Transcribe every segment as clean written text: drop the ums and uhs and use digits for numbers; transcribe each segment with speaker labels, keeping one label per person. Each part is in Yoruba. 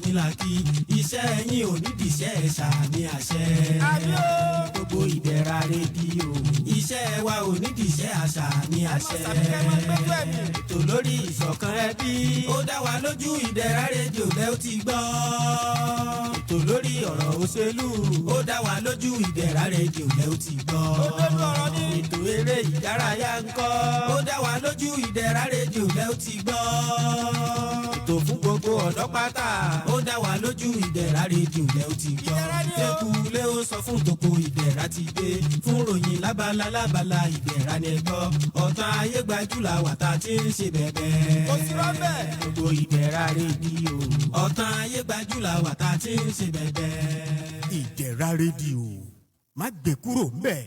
Speaker 1: Yín la kí. Iṣẹ́ yín ò ní dìṣẹ́, ṣàmì àṣẹ.
Speaker 2: Àmín o.
Speaker 1: Gbogbo Ìdẹ̀ra Rédíò, iṣẹ́ wa ò ní dìṣẹ́, àṣà ní àṣẹ.
Speaker 2: Sàmì kẹ́ máa gbẹ́jọ́ ẹ̀mí.
Speaker 1: Ètò lórí ìṣọ̀kan ẹbí, ó dá wa lójú, Ìdẹ̀ra Rédíò lẹ́ ó ti gbọ́. Ètò lórí ọ̀rọ̀ òṣèlú, ó dá wa lójú, Ìdẹ̀ra Rédíò lẹ́ ó ti gbọ́.
Speaker 2: Òdodo ọ̀rọ̀ ni.
Speaker 1: Ètò eré ìdárayá ńkọ́? Ó dá wa lójú, Ìdẹ̀ra Rédíò lẹ́ ó ti gbọ́. Ètò fún gbogbo ọ̀dọ́ pátá, ó dá wa lójú, Ìdẹ̀ra Rédíò lẹ́ ó ti gbọ́.
Speaker 2: Ìdẹ̀ra ni o.
Speaker 1: Kékulé ó sọ fún tòkó, Ìdẹ̀ra ti dé fún ròyìn lábala lábala. Ìdẹ̀ra ni ẹ gbọ́. Ọ̀tàn ayé gbajúlà wà tá a ti ń ṣe bẹ̀bẹ̀.
Speaker 2: Kò sí rọ́bẹ̀.
Speaker 1: Gbogbo Ìdẹ̀ra Rédíò, ọ̀tàn ayé gbajúlà wà tá a ti ń ṣe bẹ̀bẹ̀.
Speaker 3: Ìdẹ̀ra Rédíò, má gbé kúrò ńbẹ̀.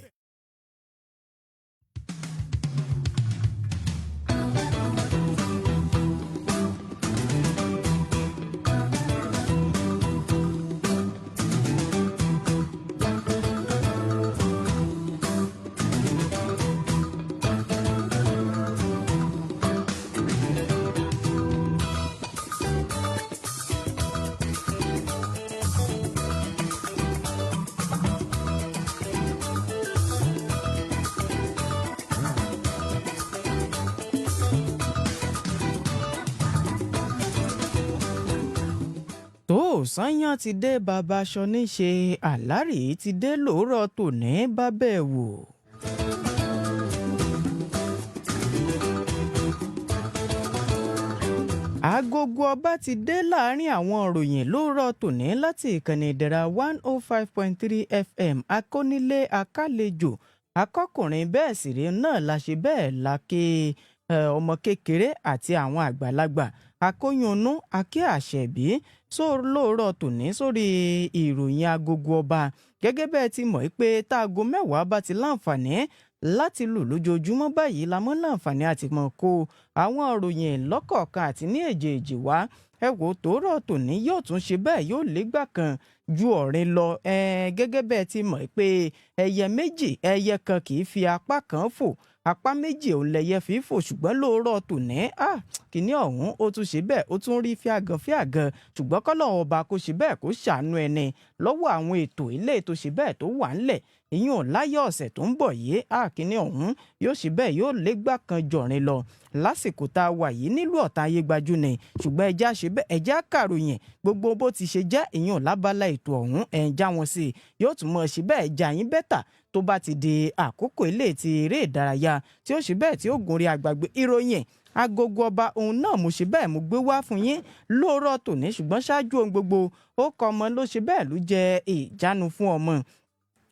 Speaker 4: Tó sányán ti dé, bàbá aṣọ níṣe àlárì ti dé lóòrọ̀ tòní bábẹ́ wò. Agogo ọba ti dé láàrin àwọn òròyìn lóòrọ̀ tòní láti ìkànnì Ìdẹ̀ra 105.3 FM. Akónílé akálejò akọkùnrin, bẹ́ẹ̀ sì rí náà la ṣe bẹ́ẹ̀ la ké ọmọ kékeré àti àwọn àgbàlagbà, akóyunnú akí àṣẹbí só lóòrọ̀ tòní sórí ìròyìn agogo ọba. Gẹ́gẹ́ bẹ́ẹ̀ ti mọ̀ pé táago 10 bá ti láǹfààní láti lù lójoojúmọ́ báyìí la mọ́ láǹfààní àti mọ̀ kó àwọn òròyìn lọ́kọ̀ọ̀kan àti ní èjèèjì wá. Ẹ wò, tòórọ̀ tòní yóò tún ṣe bẹ́ẹ̀, yóò légbà kan ju ọ̀rin lọ. Gẹ́gẹ́ bẹ́ẹ̀ ti mọ̀ pé ẹyẹ méjì, ẹyẹ kan kì í fi apá kan fò, apá méjì òun lẹyẹ fi fò. Ṣùgbọ́n lóòrọ̀ tòní, kìíní ọ̀hún ó tún ṣe bẹ́ẹ̀, ó tún rí fíàgàn fíàgàn. Ṣùgbọ́n kọ́lọ́hún ọba kó ṣe bẹ́ẹ̀ kó ṣàánú ẹni lọ́wọ́ àwọn ètò ilé tó ṣe bẹ́ẹ̀ tó wà ńlẹ̀ ìyún láyé ọ̀sẹ̀ tó ń bọ̀ yìí. Kìíní ọ̀hún yóò ṣe bẹ́ẹ̀, yóò légbà kan jọ̀rin lọ lásìkò tá a wà yìí nílùú ọ̀tá ayé gbajú ni. Ṣùgbọ́n ẹja ṣe bẹ́ẹ̀, ẹja kàròyìn gbogbo bó ti ṣe jẹ́ ìyún lábala ètò ọ̀hún. Ẹ̀ ń já wọn sí i, yóò tún mọ̀ ṣe bẹ́ẹ̀ já yín better tó bá ti di àkókò ilé ti eré ìdárayá tí ó ṣe bẹ́ẹ̀ tí ó gùn rí àgbàgbé. Ìròyìn agogo ọba òun náà mo ṣe bẹ́ẹ̀ mo gbé wá fún yín lóòrọ̀ tòní. Ṣùgbọ́n ṣáájú ohun gbogbo, ó kọ ọmọ ló ṣe bẹ́ẹ̀ ló jẹ́ ìjánu fún ọmọ.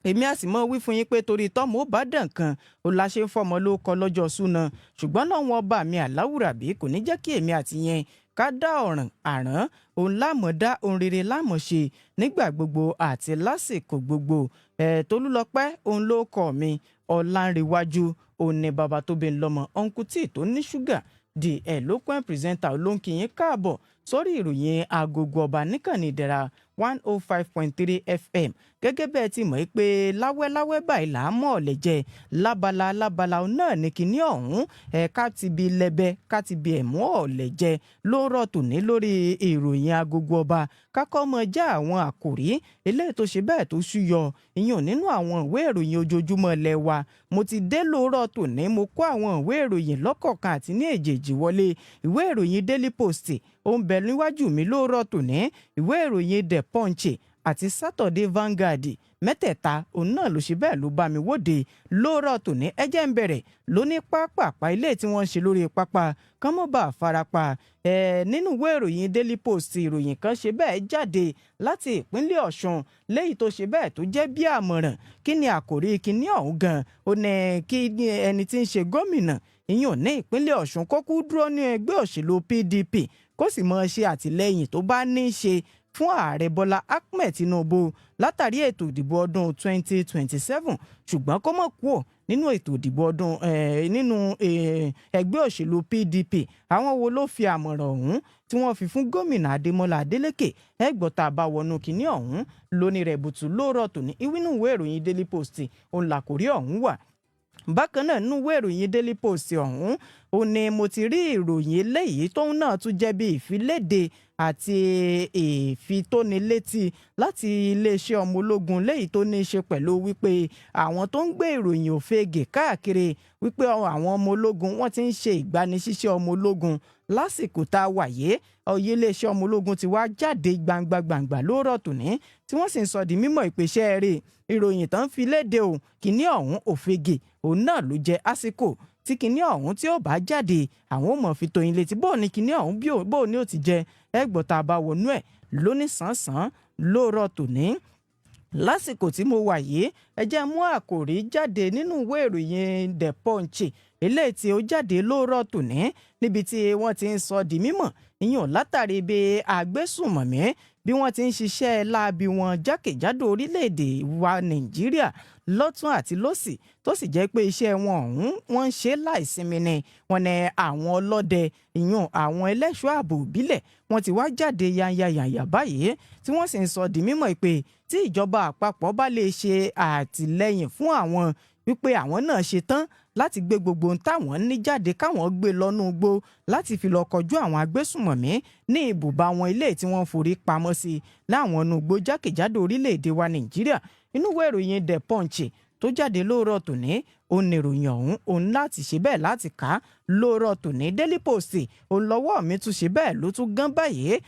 Speaker 4: Èmi á sì mọ wí fún yín pé torí tọ́mọ ó bá dàn kan ó la ṣe ń fọmọ ló kọ lọ́jọ́ súná. Ṣùgbọ́n lọ́wọ́n ọba mi àláwùrà bí kò ní jẹ́ kí èmi àti yẹn ká dá ọ̀ràn àrán òun lámọ̀, dá ohun rere lámọ̀ ṣe nígbà gbogbo àti lásìkò gbogbo. Ẹ̀ Tolúlọpẹ́ òun ló kọ́ mi, Ọ̀làǹrẹ̀wájú òun ni bàbá tó bí ń lọ́mọ, ọ̀nkú tí tó ní ṣúgà, the eloquent presenter ló ń kí yín káàbọ̀ sórí ìròyìn agogo ọba níkànnì Ìdẹ̀ra 105.3 FM. Gẹ́gẹ́ bẹ́ẹ̀ ti mọ̀ pé láwẹ́láwẹ́ báyìí là á mọ̀ ọ̀lẹ̀ jẹ, lábala lábala náà ní kinní ọ̀hún. Ẹ̀ ká ti bi lẹ́bẹ̀, ká ti bi ẹ̀mú ọ̀lẹ̀ jẹ ló rọ̀ tòní lórí ìròyìn agogo ọba. Kákọ́ mọ já àwọn àkòrí eléyìí tó ṣe bẹ́ẹ̀ tó ṣúyọ ìyún nínú àwọn ìwé ìròyìn ojoojúmọ́ ilẹ̀ wa. Mo ti dé lóòrọ̀ tòní, mo kó àwọn ìwé ìròyìn lọ́kọ̀ọ̀kan àti ní èjèèjì wọlé. Ìwé ìròyìn Daily Post ó ń bẹ níwájú mi lóòrọ̀ tòní, ìwé ìròyìn The Punch àti Saturday Vanguard, mẹ́tẹ̀ẹ̀ta òun náà ló ṣe bẹ́ẹ̀ ló bá mi wóde lóòrọ̀ tòní. Ẹ jẹ́ ń bẹ̀rẹ̀ lóní pápápá ilé tí wọ́n ń ṣe lórí pápá kán mọ́ bá farapa. Ẹ̀ nínú ìwé ìròyìn Daily Post, ìròyìn kan ṣe bẹ́ẹ̀ jáde láti ìpínlẹ̀ Ọ̀ṣun léyìí tó ṣe bẹ́ẹ̀ tó jẹ́ bí àmọ̀ràn. Kí ni àkòrí kíní ọ̀hún gan? Ó ní kí ẹni tí ń ṣe gómìnà ìyún ní ìpínlẹ̀ Ọ̀ṣun kó kú dúró ní ẹgbẹ́ òṣèlú PDP, kó sì mọ̀ ṣe àtìlẹ́yìn tó bá ní í ṣe fún ààrẹ Bọ́lá Ahmed Tinubu látàrí ètò ìdìbò ọdún 2027, ṣùgbọ́n kó mọ̀ kúò nínú ètò ìdìbò ọdún nínú ẹgbẹ́ òṣèlú PDP. Àwọn wo ló fi àmọ̀ràn ọ̀hún tí wọ́n fi fún gómìnà Adémọ́lá Adélékè? Ẹgbọ́n tá a bá wọnú kínní ọ̀hún lónìí rẹ̀ bùtù lóòrọ̀ tòní ìwínú ìwé ìròyìn Daily Post òun làkórí ọ̀hún wà. Bákan náà, nínú ìwé ìròyìn Daily Post ọ̀hún, Ó ní mo ti rí ìròyìn eléyìí tóun náà tún jẹ́ bí ìfiléde àti ìfitónilétí láti iléeṣẹ́ ọmọ ológun, léyìí tó ní í ṣe pẹ̀lú wípé àwọn tó ń gbé ìròyìn òfegè káàkiri wípé àwọn ọmọ ológun, wọ́n ti ń ṣe ìgbanisíṣẹ́ ọmọ ológun lásìkò tá a wà yé ọyẹ, iléeṣẹ́ ọmọ ológun ti wá jáde gbangba gbangba lóòrọ̀ tòní, tí wọ́n sì ń sọ di mímọ̀ ìpèsè rẹ̀ ìròyìn tán fi léde o, kìíní ọ̀hún, òfegè òun náà ló jẹ́. Àsìkò tí kinní ọ̀hún tí ó bá jáde, àwọn ò mọ̀ fi tó yín létí bóò ní kinní ọ̀hún, bóò ní ó ti jẹ ẹgbọ̀n tá a bá wọnú ẹ̀ lóní sàn-án lóòrọ̀ tòní. Lásìkò tí mo wà yìí, ẹ jẹ́ mú àkòrí jáde nínú ìwé ìròyìn The Punch eléyìí tí ó jáde lóòrọ̀ tòní, níbi tí wọ́n ti ń sọ di mímọ̀ ìyàn látàrí bí agbésùnmọ̀mí bí wọ́n ti ń ṣiṣẹ́ láabi wọn jákèjádò orílẹ̀-èdè wa Nàìjíríà lọ́tún àti lọ́sì, tó sì jẹ́ pé iṣẹ́ wọn ọ̀hún, wọ́n ń ṣe láìsinmi ni. Wọ́n ní àwọn ọlọ́dẹ, ìyún àwọn ẹlẹ́ṣọ́ ààbò ìbílẹ̀, wọ́n ti wá jáde yanyayàyà báyìí, tí wọ́n sì ń sọ di mímọ̀ pé tí ìjọba àpapọ̀ bá lè ṣe àtìlẹ́yìn fún àwọn, wípé àwọn náà ṣe tán láti gbé gbogbo ohun táwọn ní jáde, káwọn gbé lọ́nú igbó láti fi lọ kọjú àwọn agbésùnmọ̀mí ní ibùba wọn ilé tí wọ́n forí pamọ́ sí láwọn inú igbó jákèjádò orílẹ̀-èdè wa Nàìjíríà. Inú ìwé ìròyìn The Punch tó jáde lóòrọ̀ tòní, òun ní ìròyìn ọ̀hún òun láti ṣe bẹ́ẹ̀ láti kà á lóòrọ̀ tòní. Daily Post òun lọ́wọ́ mi tún ṣe bẹ́ẹ̀ ló tún gán báyìí.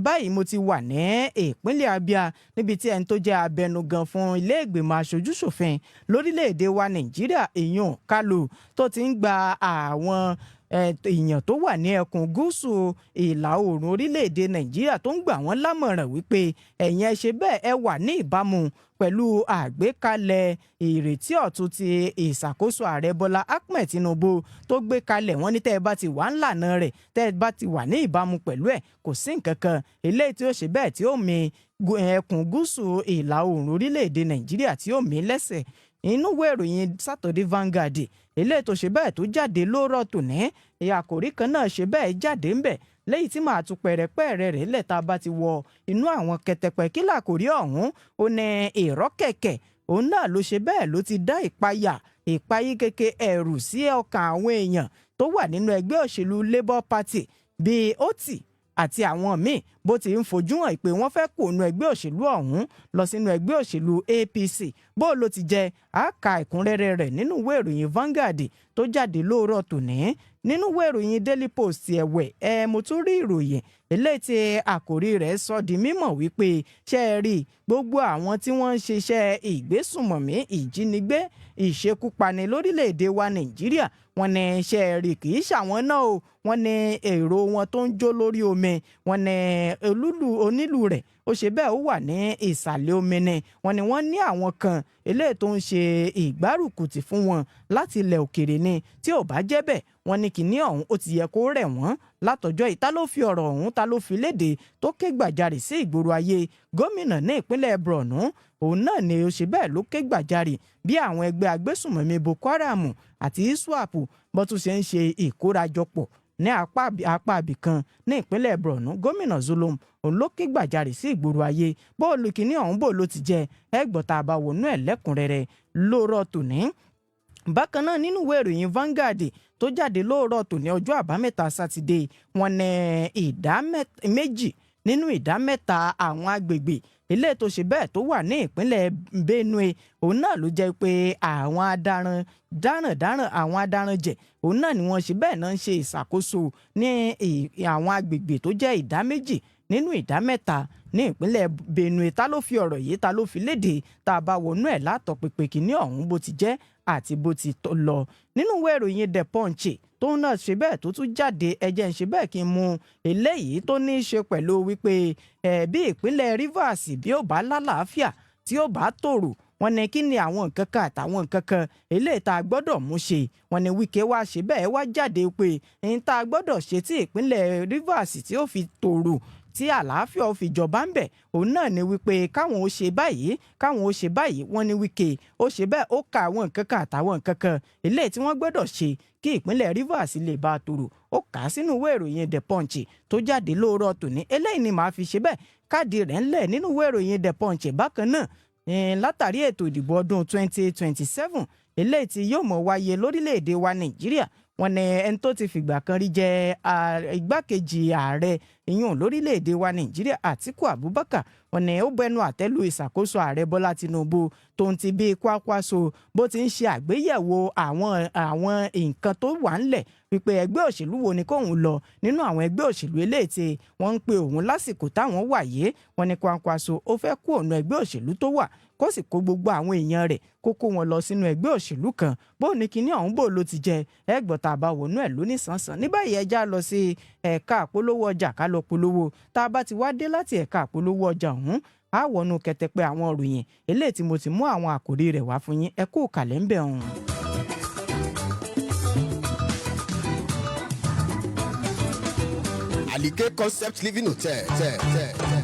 Speaker 4: Báyìí mo ti wà ní ìpínlẹ̀ Abia, níbi tí ẹni tó jẹ́ abẹnugan fún ilé ìgbìmọ̀ aṣojúṣòfin lórílẹ̀‐èdè wa Nàìjíríà, ìyún Kalu, tó ti ń gba àwọn èèyàn tó wà ní ẹkùn gúúsù ìlà oòrùn orílẹ̀-èdè Nàìjíríà, tó ń gbà wọ́n lámọ̀ràn wípé ẹ̀yin ẹ ṣe bẹ́ẹ̀, ẹ wà ní ìbámu pẹ̀lú àgbékalẹ̀ ìrètí ọ̀tun ti ìṣàkóso ààrẹ Bọ́lá Ahmed Tinubu tó gbé kalẹ̀. Wọ́n ní tẹ́ ẹ bá ti wà ńlànà rẹ̀, tẹ́ ẹ bá ti wà ní ìbámu pẹ̀lú ẹ̀, kò sí nǹkan kan eléyìí tí ó ṣe bẹ́ẹ̀ tí ó mi ẹkùn gúúsù ìlà oòrùn orílẹ̀-èdè Nàìjíríà tí ó mì lẹ́sẹ̀. Inú ìwé ìròyìn Saturday Vanguard eléyìí tó ṣe bẹ́ẹ̀ tó jáde lóòrọ̀ tòní, àkòrí kan náà ṣe bẹ́ẹ̀ jáde ńbẹ̀ lẹ́yìn tí màá tún pẹ̀rẹ̀pẹ̀rẹ̀ rẹ̀ lẹ̀ tá a bá ti wọ inú àwọn kẹtẹpẹ. Kí làkòrí ọ̀hún? Ó ní ìrọ́kẹ̀kẹ̀ òun náà ló ṣe bẹ́ẹ̀ ló ti dá ìpayà, ìpayí keke, ẹ̀rù sí ọkàn àwọn èèyàn tó wà nínú ẹgbẹ́ òṣèlú Labour Party bíi Otti àti àwọn míì, bó ti ń fojú hàn pé wọ́n fẹ́ kó nu ẹgbẹ́ òṣèlú ọ̀hún lọ sínú ẹgbẹ́ òṣèlú APC. Bó ló ti jẹ́, àka ẹ̀kúnrẹ́rẹ́ rẹ̀ nínú ìwé ìròyìn Vanguard tó jáde lóòrọ̀ tòní. Nínú ìwé ìròyìn Daily Post ẹ̀wẹ̀ ẹ, mo tún rí ìròyìn eléyìí tí àkòrí rẹ̀ sọ di mímọ̀ wípé, ṣe é rí gbogbo àwọn tí wọ́n ń ṣiṣẹ́ ìgbésùnmọ̀mí, ìjínigbé, ìṣekúpani lórílẹ̀‐èdè wa Nàìjíríà, wọ́n ní ṣe é rí, kì í ṣàwọn náà o. Wọ́n ní èrò wọn tó ń jó lórí omi, wọ́n ní olúlu onílù rẹ̀ ó ṣe bẹ́ẹ̀ ó wà ní ìsàlẹ̀ omi ni. Wọ́n ní wọ́n ní àwọn kan eléyìí tó ń ṣe ìgbárùkùtì fún wọn láti ilẹ̀ òkèrè ni. Tí ò bá jẹ́ bẹ́ẹ̀, wọ́n ní kìíní ọ̀hún ó ti yẹ kó rẹ̀ wọ́n látọjọ́ yìí. Ta ló fi ọ̀rọ̀ ọ̀hún, ta ló fi léde tó ké gbàjarè sí ìgboro ayé? Gómìnà ní ìpínlẹ̀ Borno òun náà ni ó ṣe bẹ́ẹ̀ ló ké gbàjarè bí àwọn ẹgbẹ́ agbésùnmọ̀mí Boko Haram àti ISWAP bó tún ṣe ń ṣe ìkórajọpọ̀ ní apá abìkan ní ìpínlẹ̀ Borno. Gómìnà Zulum òun ló ké gbàjarè sí ìgboro ayé. Bóòlù kìíní ọ̀hún, bò ló ti jẹ, ẹgbọ̀n tá a bá wọnú ẹ̀ lẹ́kùnrẹ́rẹ́ lóòrọ̀ tòní. Bákan náà, nínú ìwé ìròyìn Vanguard tó jáde lóòrọ̀ tòní, ọjọ́ Àbámẹ́ta Sátidé, wọ́n ní ìdá 2 nínú ìdá 3 àwọn agbègbè ilé tó ṣe bẹ́ẹ̀ tó wà ní ìpínlẹ̀ Benue òun náà ló jẹ́ pé àwọn adaran dáràndáràn, àwọn adaranjẹ̀ òun náà ni wọ́n ṣe bẹ́ẹ̀ náà ń ṣe ìṣàkóso ní àwọn agbègbè tó jẹ́ ìdá 2 nínú ìdá 3 ní ìpínlẹ̀ Benue. Ta ló fi ọ̀rọ̀ yìí, ta ló fi léde? Tá a bá wọnú ẹ̀ látọ̀ pípé kìíní ọ̀hún, bó ti jẹ́ àti bó ti lọ. Nínú ìwé ìròyìn The Punch tóun náà ṣe bẹ́ẹ̀ tó tún jáde, ẹjẹ́ ń ṣe bẹ́ẹ̀ kí n mú eléyìí tó ní í ṣe pẹ̀lú wípé ẹ̀ bí ìpínlẹ̀ Rivers bí ó bá lálàáfíà, tí ó bá tòrò, wọ́n ní kí ni àwọn nǹkan kan àtàwọn nǹkan kan eléyìí tá a gbọ́dọ̀ mú ṣe. Wọ́n ní Wike wá ṣe bẹ́ẹ̀ wá jáde pé n tá a gbọ́dọ̀ ṣe tí ìpínlẹ̀ Rivers tí ó fi tòrò, tí àlàáfíà ó fi jọba ń bẹ̀, òun náà ni wípé káwọn ó ṣe báyìí, káwọn ó ṣe báyìí. Wọ́n ní Wike ó ṣe bẹ́ẹ̀ ó ka àwọn nǹkan kan àtàwọn nǹkan kan eléyìí tí wọ́n gbọ́dọ̀ ṣe kí ìpínlẹ̀ Rivers lè bá a tòrò. Ó kà á sínú ìwé ìròyìn The Punch tó jáde lóòrọ̀ tòní. Eléyìí ni màá fi ṣe bẹ́ẹ̀ káàdì rẹ̀ ńlẹ̀ nínú ìwé ìròyìn The Punch. Bákan náà, látàrí ètò ìdìbò ọdún 2027 eléyìí tí yóò mọ̀ wáyé lórílẹ̀‐èdè wa Nàìjíríà, Wọ́n ní ẹni tó ti fìgbà kan rí jẹ́ igbákejì ààrẹ ìyún lórílẹ̀‐èdè wa Nàìjíríà, Àtíkù Abubakar, wọ́n ní ó bẹnu àtẹ́lu ìṣàkóso ààrẹ Bọ́lá Tinubu tó ń ti bí Kwakwaso bó ti ń ṣe àgbéyẹ̀wò àwọn nǹkan tó wà ńlẹ̀, wípé ẹgbẹ́ òṣèlú wo ni kóun lọ nínú àwọn ẹgbẹ́ òṣèlú eléyìí tí wọ́n ń pe òun lásìkò táwọn wà yìí. Wọ́n ní Kwankwaso ó fẹ́ kú òun ẹgbẹ́ òṣèlú tó wà, kó sì kó gbogbo àwọn èèyàn rẹ̀, kó kó wọn lọ sínú ẹgbẹ́ òṣèlú kan. Bó ní kinní ọ̀hún, bò ló ti jẹ ẹgbọ̀n tá a bá wọnú ẹ̀ lóní sànsàn. Ní báyìí, ẹ já lọ sí ẹ̀ka àpolówó ọjà, ká lọ polówó. Tá a bá ti wá dé láti ẹ̀ka àpolówó ọjà ọ̀hún, á wọnú kẹtẹpẹ àwọn òròyìn eléyìí tí mo ti mú àwọn àkòrí rẹ̀ wá fún yín. Ẹ kú kàlẹ́ ń bẹ̀ ọ̀hún.
Speaker 5: Alike Concept Living Hotel tẹ tẹ tẹ.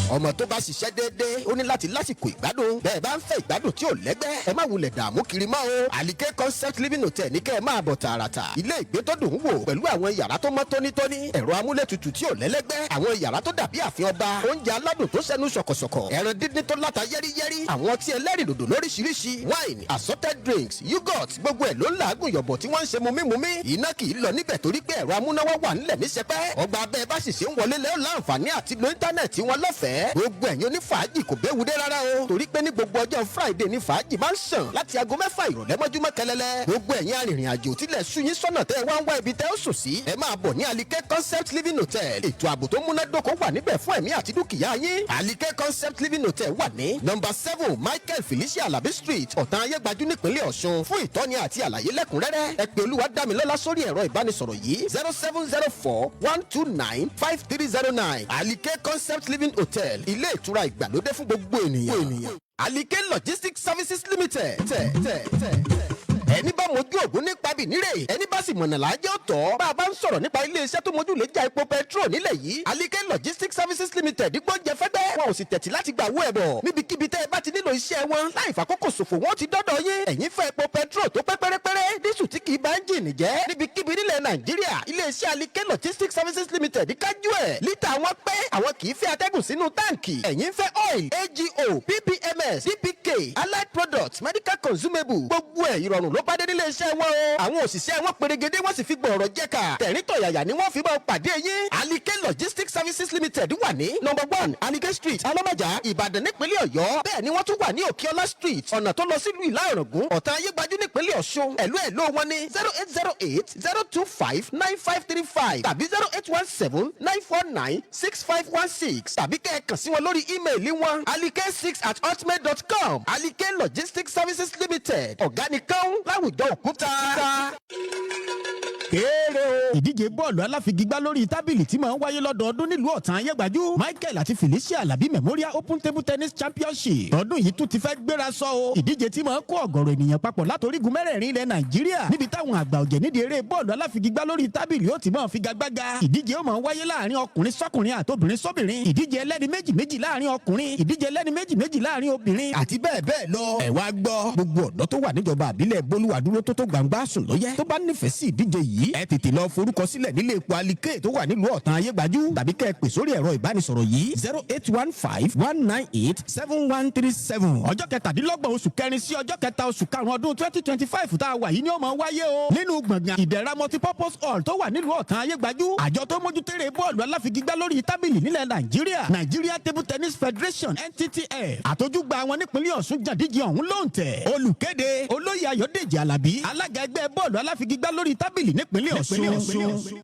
Speaker 5: Ọmọ tó bá ṣiṣẹ́ déédéé, ó ní láti lásìkò ìgbádùn. Bẹ́ẹ̀ bá ń fẹ́ ìgbádùn tí ò lẹ́gbẹ́, ẹ má wulẹ̀ dààmú kiri mọ́ o. Alike Concept Living Hotel ní kẹ́ ẹ máa bọ̀ tààràtà. Ilé ìgbé tó dùn ún wò pẹ̀lú àwọn yàrá tó mọ́ tónítóní, ẹ̀rọ amúlétutù tí ò lẹ́lẹ́gbẹ́, àwọn yàrá tó dàbí ààfin ọba, oúnjẹ aládùn tó sẹ́nu ṣọ̀kọ̀ṣọ̀kọ̀, ẹran díndín tó láta yẹ́rìyẹ́rì, àwọn ọtí ẹlẹ́rìndòdò lóríṣiríṣi, wine, assorted drinks, yogurt, gbogbo ẹ̀ ló ń làágùn yọ̀bọ̀ tí wọ́n ń ṣe mumímumí. Iná kì í lọ níbẹ̀ torí pé ẹ̀rọ amúnáwá wà nílẹ̀ ní sẹpẹ́. Ọgbà abẹ́ bá sì ṣe ń wọlé lẹ́ọ̀ láǹfààní àti lo íńtánẹ̀tì wọn lọ́fẹ̀ẹ́. Gbogbo ẹ̀yin onífàájì, kò béwu dé rárá o, torí pé ní gbogbo ọjọ́ Friday ní fàájì máa ń sàn láti aago 6 ìrọ̀lẹ́ mọ́júmọ́ kẹlẹ́lẹ́. Gbogbo ẹ̀yin arìnrìn àjò tilẹ̀ sú yín sọ́nà, tẹ́ ẹ wá ń wá ibi tẹ́ ó sùn sí, ẹ máa bọ̀ ní Alike Concept Living Hotel. Ètò ààbò tó múnádóko wà níbẹ̀ fún ẹ̀mí àti dúkìá yín. Alike Concept Living Hotel wà ní nọ́mbà 7, Michael Felicia Alabi Street, Ọ̀tàn Ayégbájú, nípínlẹ̀ Ọ̀ṣun. Fún ìtọ́ni àti àlàyé lẹ́kùnrẹ́rẹ́, ẹ pè Olúwadámilọ́lá sórí ẹ̀rọ ìbánisọ̀rọ̀ yìí: 07041295309. Alike Concept Living Hotel, ilé ìtura ìgbàlódé fún gbogbo ènìyàn. Alike Logistics Services Limited tẹ̀ tẹ̀ tẹ̀ tẹ̀. Ẹni bá mojú ògùn nípa bì nírè, ẹni bá sì mọ̀nà lájẹ́ ọ̀tọ̀. Bá a bá ń sọ̀rọ̀ nípa iléeṣẹ́ tó mojú lè já epo petrol nílẹ̀ yìí, Alike Logistics Services Limited gbóúnjẹ fẹ́gbẹ́. Wọn ò sì tẹ̀tí láti gbà owó ẹ̀bọ̀. Níbikíbi tẹ́ ẹ bá ti nílò iṣẹ́ wọn, láì fàkókò ṣòfò, wọn ti dọ́dọ̀ yín. Ẹ̀yin fẹ́ epo petrol tó pẹ́ pérépéré, diesel tí kì í bá ẹ́ńjìnì jẹ́, níbikíbi nílẹ̀ Nàìjíríà, iléeṣẹ́ Alike Logistics Services Limited kájú ẹ̀. Lítà wọn pé àwọn kì í fẹ́ atẹ́gùn sínú táǹkì. Ẹ̀yin fẹ́ oil, AGO, PPMS, DPK, allied products, medical consumable, gbogbo ẹ̀ ìrọ̀rùn ló bá dé nílé iṣẹ́ wọn o. Àwọn òṣìṣẹ́ wọn perégedé, wọ́n sì fi gbọ̀rọ̀ jẹ́ka. Tẹ̀ríntọ̀yàyà ni wọ́n fi máa pàdé yín. Alike Logistics Services Limited wà ní number 1, Alike Street, Alámàjà, Ìbàdàn, nípínlẹ̀ Ọ̀yọ́. Bẹ́ẹ̀ ni wọ́n tún wà ní Òkèọlá Street, ọ̀nà tó lọ sílùú Ìlá Ọ̀ràngún, Ọ̀tàn Ayégbájú, nípínlẹ̀ Ọ̀ṣun. Ẹ̀lú ẹ̀lú wọn ní 08080259535 tàbí 08179496516, tàbí kẹ́ ẹ kàn sí wọn lórí ímeèlì wọn, alike6@hotmail.com. Alike Logistics Services Limited, ọ̀gá nìkan láwùjọ òkúta.
Speaker 3: Kéré o. Ìdíje bọ́ọ̀lù aláfigigbá lórí tábìlì tí máa ń wáyé lọ́dọọdún nílùú Ọ̀tàn Ayégbájú, Michael àti Felicia Alabi Memorial Open Table Tennis Championship tọdún yìí tún ti fẹ́ gbéra sọ o. Ìdíje tí máa ń kó ọ̀gọ̀rọ̀ ènìyàn papọ̀ látorígun mẹ́rẹ̀ẹ̀rin ilẹ̀ Nàìjíríà, níbi táwọn àgbà ọ̀jẹ̀ nídìí eré bọ́ọ̀lù aláfigigbá lórí tábìlì ó ti máa figagbága. Ìdíje ó máa ń wáyé láàrin ọkùnrin sọ́kùnrin àtobìnrin sóbìnrin, ìdíje ẹlẹ́ni méjì méjì láàrin ọkùnrin, ìdíje ẹlẹ́ni méjì méjì láàrin obìnrin, àti bẹ́ẹ̀ bẹ́ẹ̀ lọ. Ẹ wá gbọ́, gbogbo ọ̀dọ́ tó wà níjọba àbílẹ̀ Bolúwadúró tó tó gbangba sùn lọ́yẹ́ tó bá nífẹ̀ẹ́ sí ìdíje yìí, ẹ tètè lọ forúkọ sílẹ̀ nílé epo Alike tó wà nílùú Ọ̀tàn Ayégbájú, tàbí kẹ́ ẹ pè sórí ẹ̀rọ ìbánisọ̀rọ̀ yìí: 08151987137. Ọjọ́ 27 oṣù kẹrin sí ọjọ́ 3 oṣù karùn-ún ọdún 2025 tá a wà yìí ni ó máa wáyé o, nínú gbọ̀ngàn Ìdẹ̀ra Multipurpose Hall tó wà nílùú Ọ̀tàn Ayégbájú. Àjọ tó mójútó bọ́ọ̀lù aláfigigbá lórí tábìlì nílẹ̀ Nàìjíríà, Nigeria Table Tennis Federation, NTTF, àtọ́júgba wọn nípínlẹ̀ Ọ̀ṣun jàdíje ọ̀hún lóǹtẹ̀. Olùkéde: Olóyè Ayọ̀dèjì Alábí, alága ẹgbẹ́ bọ́ọ̀lù aláfigigbá lórí tábìlì nípínlẹ̀ Ọ̀ṣun.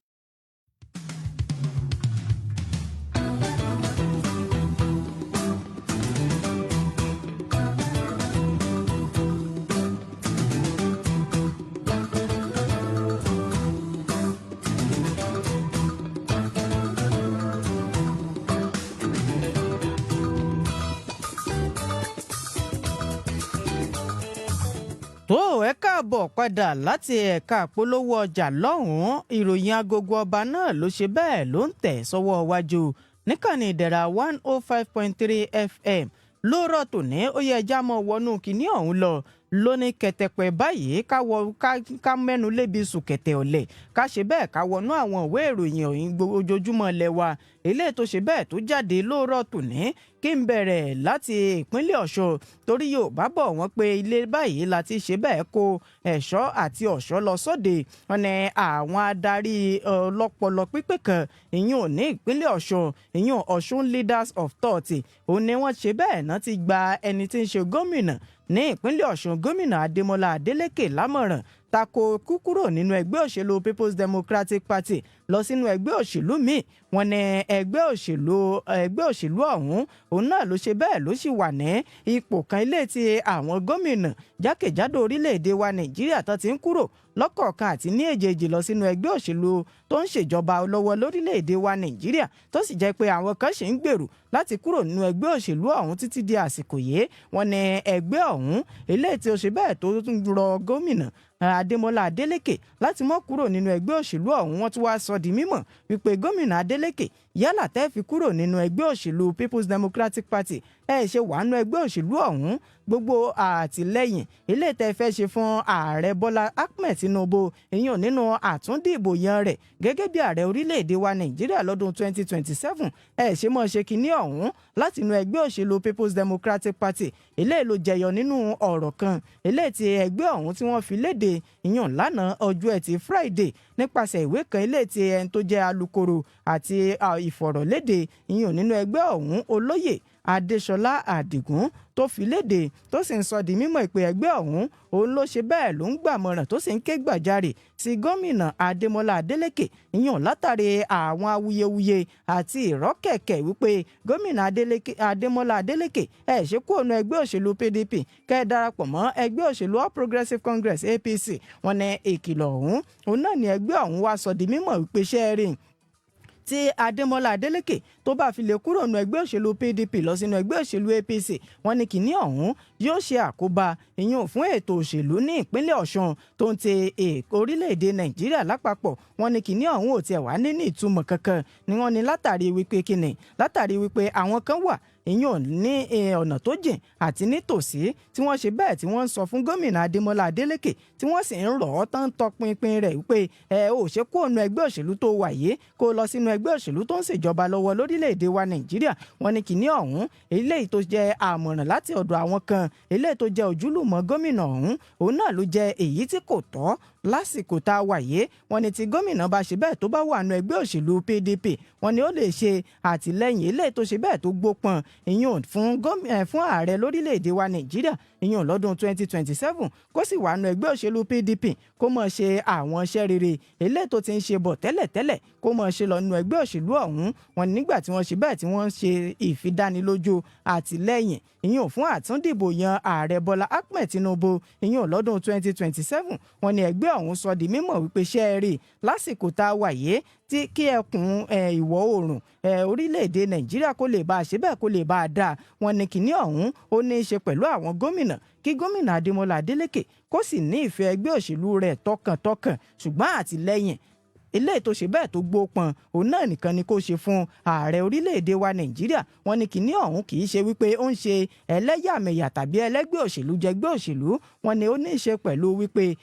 Speaker 4: Tó, ẹ káàbọ̀ padà láti ẹ̀ka àpolówó ọjà lọ́hùn-ún. Ìròyìn agogo ọba náà ló ṣe bẹ́ẹ̀ ló ń tẹ̀ sọ́wọ́ iwájú níkànnì Ìdẹ̀ra 105.3 FM lóòrọ̀ tòní. Ó yẹ ẹja mọ́ wọnú kínní ọ̀hún lọ lóní kẹtẹpẹ báyìí, ká wọ ká mẹ́nu lébi sùkẹ̀tẹ̀ ọ̀lẹ̀, ká ṣe bẹ́ẹ̀ ká wọnú àwọn ìwé ìròyìn òyìn ojoojúmọ́ lẹ̀ wa. Eléyìí tó ṣe bẹ́ẹ̀ tó jáde lóòrọ̀ tòní, kí n bẹ̀rẹ̀ láti ìpínlẹ̀ Ọ̀ṣun, torí Yorùbá bọ̀ wọ́n pé ilé báyìí la ti ṣe bẹ́ẹ̀ kó ẹ̀ṣọ́ àti ọ̀ṣọ́ lọ sóde. Wọn ní àwọn adarí ọlọ́pọlọ pípé kan, ìyún ní ìpínlẹ̀ Ọ̀ṣun, ìyún Ọ̀ṣun Leaders of Thought, òun ni wọ́n ṣe bẹ́ẹ̀ náà ti gba ẹni tí ń ṣe gómìnà ní ìpínlẹ̀ Ọ̀ṣun, Gómìnà Adémọlá Adélékè, lámọ̀ràn tako kúkúrò nínú ẹgbẹ́ òṣèlú People's Democratic Party lọ sínú ẹgbẹ́ òṣèlú míì. Wọ́n ní ẹgbẹ́ òṣèlú ọ̀hún, òun náà ló ṣe bẹ́ẹ̀ ló sì wà ní ipò kan ilé tí àwọn gómìnà jákèjádò orílẹ̀-èdè wa Nàìjíríà tó ti ń kúrò lọ́kọ̀ọ̀kan àti ní èjèèjì lọ sínú ẹgbẹ́ òṣèlú tó ń ṣèjọba lọ́wọ́ lórílẹ̀-èdè wa Nàìjíríà, tó sì jẹ́ pé àwọn kan ṣì ń gbèrú láti kúrò nínú ẹgbẹ́ òṣèlú ọ̀hún títí di àsìkò yìí. Wọ́n ní ẹgbẹ́ ọ̀hún, eléyìí tí ó ṣe bẹ́ẹ̀ tó tún rọ Gómìnà Adémọlá Adélékè láti mọ́ kúrò nínú ẹgbẹ́ òṣèlú ọ̀hún. Wọ́n tún wá sọ di mímọ̀ wípé Gómìnà Adélékè, yálà tẹ́ fi kúrò nínú ẹgbẹ́ òṣèlú People's Democratic Party, ẹ ṣe wà nínú ẹgbẹ́ òṣèlú ọ̀hún, gbogbo àtìlẹ́yìn ilé tẹ́ fẹ́ ṣe fún Ààrẹ Bọ́lá Ahmed Tinubu, ìyẹn nínú àtúndìbò yan rẹ̀ gẹ́gẹ́ bí ààrẹ orílẹ̀-èdè wa Nàìjíríà lọ́dún 2027, ẹ ṣe mọ́ ṣe kinní ọ̀hún láti inú ẹgbẹ́ òṣèlú People's Democratic Party. Eléyìí ló jẹyọ nínú ọ̀rọ̀ kan eléyìí tí ẹgbẹ́ ọ̀hún tí wọ́n fi léde, ìyẹn lánàá ọjọ́ Ẹtì Friday, nípasẹ̀ ìwé kan eléyìí tí ẹni tó jẹ́ alukoro àti ìfọ̀rọ̀lédè, ìyẹn nínú ẹgbẹ́ ọ̀hún, Olóyè Adéṣọlá Àdìgún, tó fi léde, tó sì ń sọ di mímọ̀ ìpè ẹgbẹ́ ọ̀hún, òun ló ṣe bẹ́ẹ̀ ló ń gbàmọ̀ràn, tó sì ń ké gbàjarè sí Gómìnà Adémọlá Adélékè, ìyàn látàrí àwọn awuyewuye àti ìrọ́kẹ̀kẹ̀ wípé Gómìnà Adémọlá Adélékè, ẹ̀ ṣe kúrò nínú ẹgbẹ́ òṣèlú PDP, kẹ́ ẹ darapọ̀ mọ́ ẹgbẹ́ òṣèlú All Progressives Congress, APC. Wọn ní ìkìlọ̀ ọ̀hún, òun náà ni ẹgbẹ́ ọ̀hún wá sọ di mímọ̀ wípé ṣẹ́ rí tí Adémọlá Adélékè tó bá fi lè kúrò nínú ẹgbẹ́ òṣèlú PDP lọ sínú ẹgbẹ́ òṣèlú APC, wọ́n ní kìíní ọ̀hún yóò ṣe àkóbá ìyún fún ètò òṣèlú ní ìpínlẹ̀ Ọ̀ṣun tó ń ti orílẹ̀-èdè Nàìjíríà lápapọ̀. Wọ́n ní kìíní ọ̀hún ò tiẹ̀ wá ní ìtumọ̀ kankan ni. Wọ́n ní látàrí wípé kíni? Látàrí wípé àwọn kan wà, ìyún ní ọ̀nà tó jìn àti nítòsí, tí wọ́n ṣe bẹ́ẹ̀ tí wọ́n ń sọ fún Gómìnà Adémọlá Adélékè, tí wọ́n sì ń rọ̀ ọ́ tán tọpinpin rẹ̀ wípé ẹ ò ṣe kó nu ẹgbẹ́ òṣèlú tó wà yìí, kó lọ sínú ẹgbẹ́ òṣèlú tó ń ṣèjọba lọ́wọ́ lórílẹ̀‐èdè wa Nàìjíríà. Wọ́n ní kìíní ọ̀hún, eléyìí tó jẹ́ àmọ̀ràn láti ọ̀dọ̀ àwọn kan, eléyìí tó jẹ́ ojúlùmọ̀ gómìnà ọ̀hún, òun náà ló jẹ́ èyí tí kò tọ́ lásìkò tá a wà yìí. Wọ́n ní tí gómìnà bá ṣe bẹ́ẹ̀ tó bá wà nù ẹgbẹ́ òṣèlú PDP, wọ́n ní ó lè ṣe àtìlẹ́yìn eléyìí tó ṣe bẹ́ẹ̀ tó gbópọn, ìyún fún ààrẹ lórílẹ̀‐èdè wa Nàìjíríà, ìyún lọ́dún 2027, kó sì wà nù ẹgbẹ́ òṣèlú PDP, kó mọ̀ ṣe àwọn iṣẹ́ rere eléyìí tó ti ń ṣe bọ̀ tẹ́lẹ̀tẹ́lẹ̀, kó mọ̀ ṣe lọ nù ẹgbẹ́ òṣèlú ọ̀hún. Wọ́n nígbà tí wọ́n ṣe bẹ́ẹ̀ tí wọ́n ń ṣe ìfidánilójú àtìlẹ́yìn, ìyún fún àtúndìbò yan Ààrẹ Bọ́lá Ahmed Tinubu, ìyún lọ́dún 2027, wọ́n ní ẹgbẹ́ ọ̀hún sọ di mímọ̀ wípé ṣe é rí lásìkò tá a wà yìí, tí kí ẹkùn ìwọ̀ oòrùn orílẹ̀-èdè Nàìjíríà kó lè bá a ṣe bẹ́ẹ̀, kó lè bá a dáa, wọ́n ní kínní ọ̀hún ó ní í ṣe pẹ̀lú àwọn gómìnà, kí Gómìnà Adémọlá Adélékè kó sì ní ìfẹ́ ẹgbẹ́ òṣèlú rẹ̀ tọkàntọkàn, ṣùgbọ́n àtìlẹ́yìn eléyìí tó ṣe bẹ́ẹ̀ tó gbópọn, òun náà nìkan ni kó ṣe fún ààrẹ orílẹ̀-èdè wa Nàìjíríà. Wọ́n ní kinní ọ̀hún kì í ṣe wípé ó ń ṣe ẹlẹ́yàmẹ̀yà tàbí ẹlẹ́gbẹ́ òṣèlú jẹgbẹ́ òṣèlú. Wọ́n ní ó ní í ṣe pẹ̀lú wípé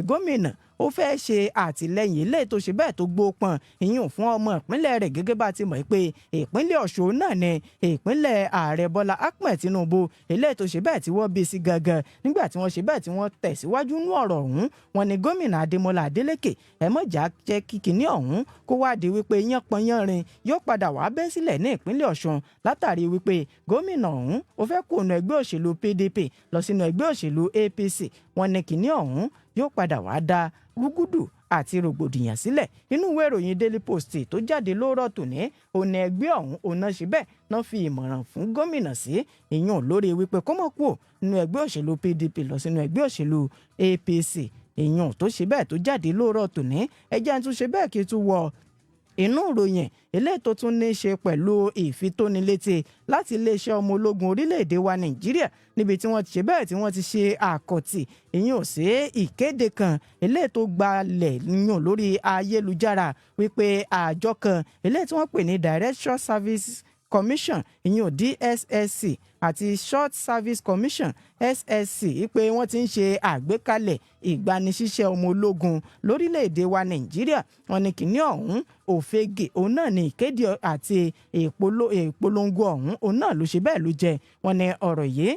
Speaker 4: gómìnà ó fẹ́ ṣe àtìlẹ́yìn eléyìí tó ṣe bẹ́ẹ̀ tó gbópọn, ìyún fún ọmọ ìpínlẹ̀ rẹ̀, gẹ́gẹ́ bá ti mọ̀ pé ìpínlẹ̀ Ọ̀ṣun náà ni ìpínlẹ̀ Ààrẹ Bọ́lá Ahmed Tinubu, eléyìí tó ṣe bẹ́ẹ̀ tí wọ́n bí sí gangan. Nígbà tí wọ́n ṣe bẹ́ẹ̀ tí wọ́n tẹ̀síwájú nú ọ̀rọ̀ ọ̀hún, wọ́n ní Gómìnà Adémọlá Adélékè, ẹ mọ̀já jẹ́ kí kinní ọ̀hún kó wá di wípé yánpọnyánrin yóò padà wá bẹ́ sílẹ̀ ní ìpínlẹ̀ Ọ̀ṣun, látàrí wípé gómìnà ọ̀hún ó fẹ́ kó nu ẹgbẹ́ òṣèlú PDP lọ sínú ẹgbẹ́ òṣèlú APC. Wọ́n ní kinní ọ̀hún yóò padà wá dá rúgúdù àti rògbòdìyàn sílẹ̀. Inú ìwé ìròyìn Daily Post tó jáde lóòrọ̀ tòní, òní ẹgbẹ́ ọ̀hún òun náà ṣe bẹ́ẹ̀ náà fi ìmọ̀ràn fún gómìnà sí, ìyún lórí wípé kó mọ̀ kúò nínú ẹgbẹ́ òṣèlú PDP lọ sínú ẹgbẹ́ òṣèlú APC, ìyún tó ṣe bẹ́ẹ̀ tó jáde lóòrọ̀ tòní. Ẹjẹ́ tún ṣe bẹ́ẹ̀ kí tún wọ inú ìròyìn eléyìí tó tún ní í ṣe pẹ̀lú ìfitónilétí láti iléeṣẹ́ ọmọ ológun orílẹ̀-èdè wa Nàìjíríà, níbi tí wọ́n ti ṣe bẹ́ẹ̀ tí wọ́n ti ṣe àkọ́tì, ìyún ò sí ìkéde kan eléyìí tó gbalẹ̀ yùn lórí ayélujára, wípé àjọ kan eléyìí tí wọ́n pè ní Direction Service Commission, ìyẹn DSSC, àti Short Service Commission, SSC, pé wọ́n ti ń ṣe àgbékalẹ̀ ìgbanisíṣẹ́ ọmọ ológun lórílẹ̀‐èdè wa Nàìjíríà. Wọ́n ní kìíní ọ̀hún, òfegè òun náà ní ìkéde àti ìpolongo ọ̀hún, òun náà ló ṣe bẹ́ẹ̀ ló jẹ́. Wọ́n ní ọ̀rọ̀ yìí,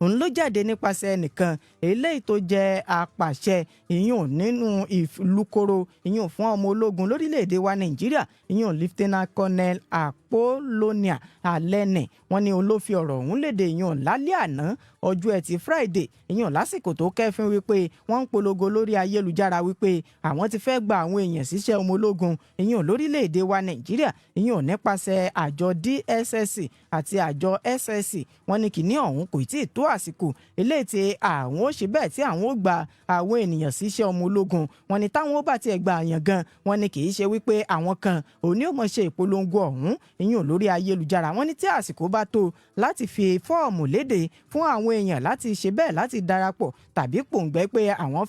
Speaker 4: òun ló jáde nípasẹ̀ ẹnìkan eléyìí tó jẹ́ apàṣẹ, ìyún nínú ìlúkoro, ìyún fún ọmọ ológun lórílẹ̀‐èdè wa Nàìjíríà, ìyún Lieutenant Colonel Apollonia Alẹ́nì. Wọ́n ní òun ló fi ọ̀rọ̀ ọ̀hún léde, ìyún lálẹ́ àná, ọjọ́ Ẹtì Friday, ìyún lásìkò tó kẹ́fín wípé wọ́n ń polongo lórí ayélujára wípé àwọn ti fẹ́ gba àwọn èèyàn síṣẹ́ ọmọ ológun, ìyún lórílẹ̀‐èdè wa Nàìjíríà, ìyún nípasẹ̀ àjọ DSSC àti àjọ SSC. Wọ́n ní kìíní ọ̀hún kò tí ì tó àsìkò eléyìí tí àwọn ó ṣe bẹ́ẹ̀ tí àwọn ó gba àwọn ènìyàn síṣẹ́ ọmọ ológun. Wọ́n ní táwọn ó bá tiẹ̀ gba àyàn gan, wọ́n ní kì í ṣe wípé àwọn kan òní ò mọ̀ ṣe ìpolongo ọ̀hún, ìyún lórí ayélujára. Wọ́n ní tí àsìkò bá tó láti fi fọ́ọ̀mù léde fún àwọn èèyàn láti ṣe bẹ́ẹ̀ láti darapọ̀ tàbí pòǹgbẹ́ pé àwọn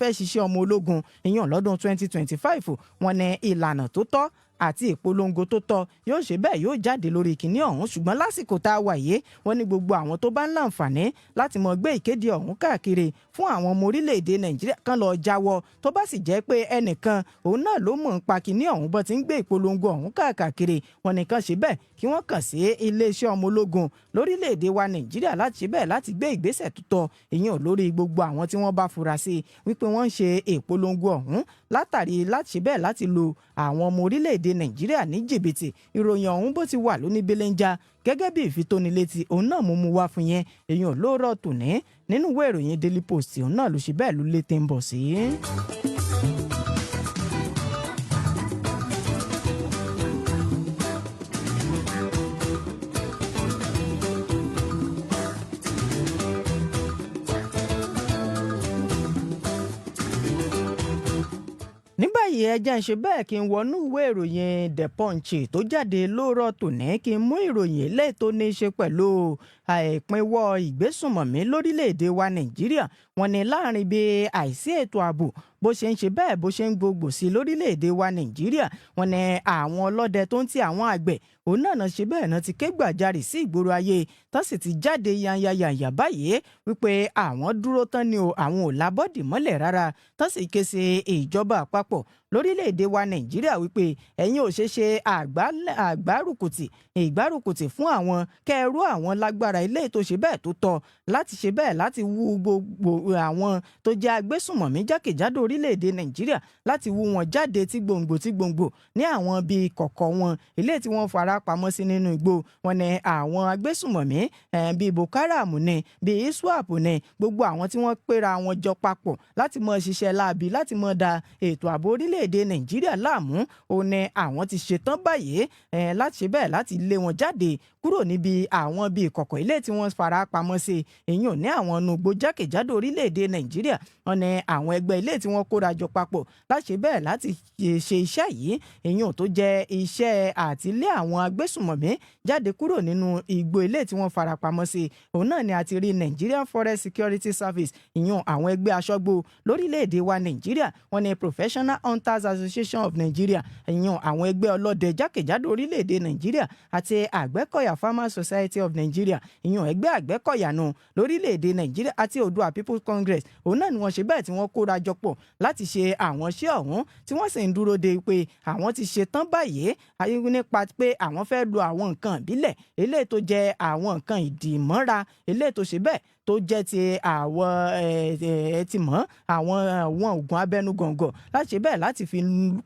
Speaker 4: fẹ́ ṣiṣẹ́ ọmọ ológun, ìyún lọ́dún 2025, wọ́n ní ìlànà tó tọ́ àti ìpolongo tó tọ́ yóò ṣe bẹ́ẹ̀ yóò jáde lórí kìnìún ọ̀hún. Ṣùgbọ́n lásìkò tá a wà yìí, wọ́n ní gbogbo àwọn tó bá ń láǹfààní láti mọ gbé ìkéde ọ̀hún káàkiri fún àwọn ọmọ orílẹ̀-èdè Nàìjíríà kan lọ jáwọ́. Tó bá sì jẹ́ pé ẹnìkan òun náà ló mọ̀ ń pa kìnìún ọ̀hún bọ́ ti ń gbé ìpolongo ọ̀hún káàkiri, wọ́n nìkan ṣe bẹ́ẹ̀ kí wọ́n kàn sí iléeṣẹ́ ọmọ ológun lórílẹ̀-èdè wa Nàìjíríà láti ṣe bẹ́ẹ̀ láti gbé ìgbésẹ̀ tó tọ́, ìyẹn ò lórí gbogbo àwọn tí wọ́n bá fura sí wípé wọ́n ń ṣe ìpolongo ọ̀hún látàrí láti ṣe bẹ́ẹ̀ láti lu àwọn ọmọ orílẹ̀-èdè Nàìjíríà ní jìbìtì. Ìròyìn ọ̀hún bó ti wà lóní belenja gẹ́gẹ́ bí ìfitónilétí, òun náà mú mu wá fún yẹn, èèyàn lóòrọ̀ tòní nínú ìwé ìròyìn Daily Post, òun náà ló ṣe bẹ́ẹ̀ ló lé tẹ́ ń bọ̀ sí. Ní báyìí, ẹ jẹ́ ń ṣe bẹ́ẹ̀ kí n wọnú ìwé ìròyìn The Punch tó jáde lóòrọ̀ tòní, kí n mú ìròyìn eléyìí tó ní í ṣe pẹ̀lú àìpínwọ́ ìgbésùnmọ̀mí lórílẹ̀‐èdè wa Nàìjíríà. Wọ́n ní láàrin bí àìsí ètò ààbò bó ṣe ń ṣe bẹ́ẹ̀ bó ṣe ń gbogbo sí lórílẹ̀‐èdè wa Nàìjíríà, wọ́n ní àwọn ọlọ́dẹ tó ń ti àwọn àgbẹ̀ òun náà ṣe bẹ́ẹ̀ náà ti ké gbàjarè sí ìgboro ayé, tó sì ti jáde yanyayanya báyìí wípé àwọn dúró tán ni o, àwọn ò lábọ́dì mọ́lẹ̀ rárá, tó sì ké sí ìjọba àpapọ̀ lórílẹ̀‐èdè wa Nàìjíríà wípé ẹ̀yin ò ṣe ṣe ìgbárùkùtì fún àwọn kẹrù àwọn lágbára ilé tó ṣe bẹ́ẹ̀ tó tọ́ láti ṣe bẹ́ẹ̀ láti wú gbogbo àwọn tó jẹ́ agbésùnmọ̀mí jákèjádò orílẹ̀‐èdè Nàìjíríà, láti wú wọn jáde tí gbòǹgbò tí gbòǹgbò ní àwọn bíi kọ̀kọ̀ wọn ilé tí wọ́n fara pamọ́ sí nínú igbó. Wọn ní àwọn agbésùnmọ̀mí bíi Boko Haram ní, bíi ISWAP ní, gbogbo àwọn tí wọ́n péra wọn jọ papọ̀ láti mọ ṣiṣẹ́ láabi, láti mọ da ètò ààbò orílẹ̀-èdè Nàìjíríà láàmú, òun ni àwọn ti ṣetán báyìí láti ṣe bẹ́ẹ̀ láti lé wọn jáde kúrò níbi àwọn bíi ìkọ̀kọ̀ ilé tí wọ́n fara pamọ́ sí, èyí ò ní àwọn nugbó jákèjádò orílẹ̀-èdè Nàìjíríà. Wọn ní àwọn ẹgbẹ́ ilé tí wọ́n kóra jọ papọ̀ láti ṣe bẹ́ẹ̀ láti ṣe iṣẹ́ yìí, èyí ò tó jẹ́ iṣẹ́ àti lé àwọn agbésùmọ̀mí jáde kúrò nínú igbó ilé tí wọ́n fara pamọ́ sí, òun náà ni a ti rí Nigerian Forest Security Service, ìyún àwọn ẹgbẹ́ aṣọ́gbó lórílẹ̀‐èdè wa Nàìjíríà. Wọ́n ní Professional Hunters Association of Nigeria, ìyún àwọn ẹgbẹ́ ọlọ́dẹ jákèjádò orílẹ̀‐èdè Nàìjíríà, àti Àgbẹ̀kọ̀yà Farmers Society of Nigeria, ìyún ẹgbẹ́ àgbẹ̀kọ̀yà nù lórílẹ̀‐èdè Nàìjíríà, àti Oòduà People's Congress, òun náà ni wọ́n ṣe bẹ́ẹ̀ tí wọ́n kóra jọ pọ̀ láti ṣe àwọn iṣẹ́ ọ̀hún, tí wọ́n sì ń dúró de pé àwọn ti ṣe tán báyìí nípa pé àwọn fẹ́ lo àwọn nǹkan ìbílẹ̀ eléyìí tó jẹ́ àwọn nǹkan ìdìmọ́ra, eléyìí tó ṣe bẹ́ẹ̀ tó jẹ́ ti àwọn ẹ ti mọ̀ àwọn oògùn abẹnugọ̀ngọ̀, láti ṣe bẹ́ẹ̀ láti fi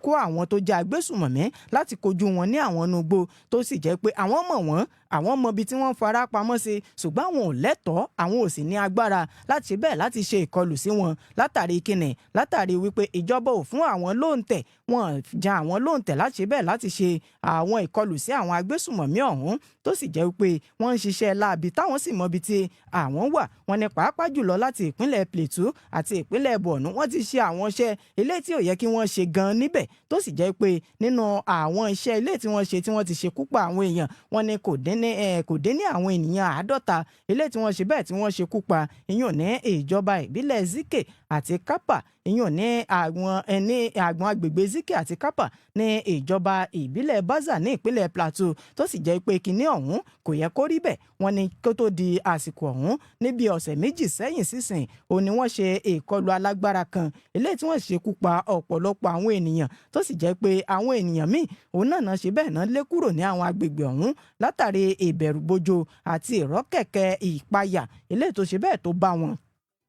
Speaker 4: kó àwọn tó jẹ́ agbésùmọ̀mí, láti kojú wọn ní àwọn nugbó, tó sì jẹ́ pé àwọn mọ̀ wọ́n, àwọn mọ ibi tí wọ́n fara pamọ́ sí, ṣùgbọ́n àwọn ò lẹ́tọ̀ọ́, àwọn ò sì ní agbára láti ṣe bẹ́ẹ̀ láti ṣe ìkọlù sí wọn. Látàrí kíni? Látàrí wípé ìjọba ò fún àwọn lóǹtẹ̀, wọn já àwọn lóǹtẹ̀ láti ṣe bẹ́ẹ̀ láti ṣe àwọn ìkọlù sí àwọn agbésùmọ̀mí ọ̀hún, tó sì jẹ́ wípé wọ́n ń ṣiṣẹ́ láabi, táwọn sì mọ ibi tí àwọn wà. Wọ́n ní pàápàá jùlọ láti ìpínlẹ̀ Plateau àti ìpínlẹ̀ Borno, wọ́n ti ṣe àwọn iṣẹ́ ilé tí ò yẹ kí wọ́n ṣe gan níbẹ̀, tó sì jẹ́ pé nínú àwọn iṣẹ́ ilé tí wọ́n ṣe, tí wọ́n ti ṣekú pa àwọn èèyàn, wọ́n ní kò dín ní àwọn ènìyàn 50 ilé tí wọ́n ṣe bẹ́ẹ̀ tí wọ́n ṣekú pa, ìyún ní ìjọba ìbílẹ̀ Zike àti Kapa. Ìyẹn ní àwọn ní àwọn agbègbè Zike àti Kapa ní ìjọba ìbílẹ̀ Baza ní ìpínlẹ̀ Plateau, tó sì jẹ́ pé kinní ọ̀hún kò yẹ kó rí bẹ́ẹ̀. Wọ́n ní kó tó di àsìkò ọ̀hún, níbi ọ̀sẹ̀ 2 sẹ́yìn sísìn, òun ni wọ́n ṣe ìkọlù alágbára kan eléyìí tí wọ́n ṣekú pa ọ̀pọ̀lọpọ̀ àwọn ènìyàn, tó sì jẹ́ pé àwọn ènìyàn míì òun náà náà ṣe bẹ́ẹ̀ náà lé kúrò ní àwọn agbègbè ọ̀hún látàrí ìbẹ̀rùbojo àti ìrọ́kẹ̀kẹ̀ ìpayà eléyìí tó ṣe bẹ́ẹ̀ tó bá wọn.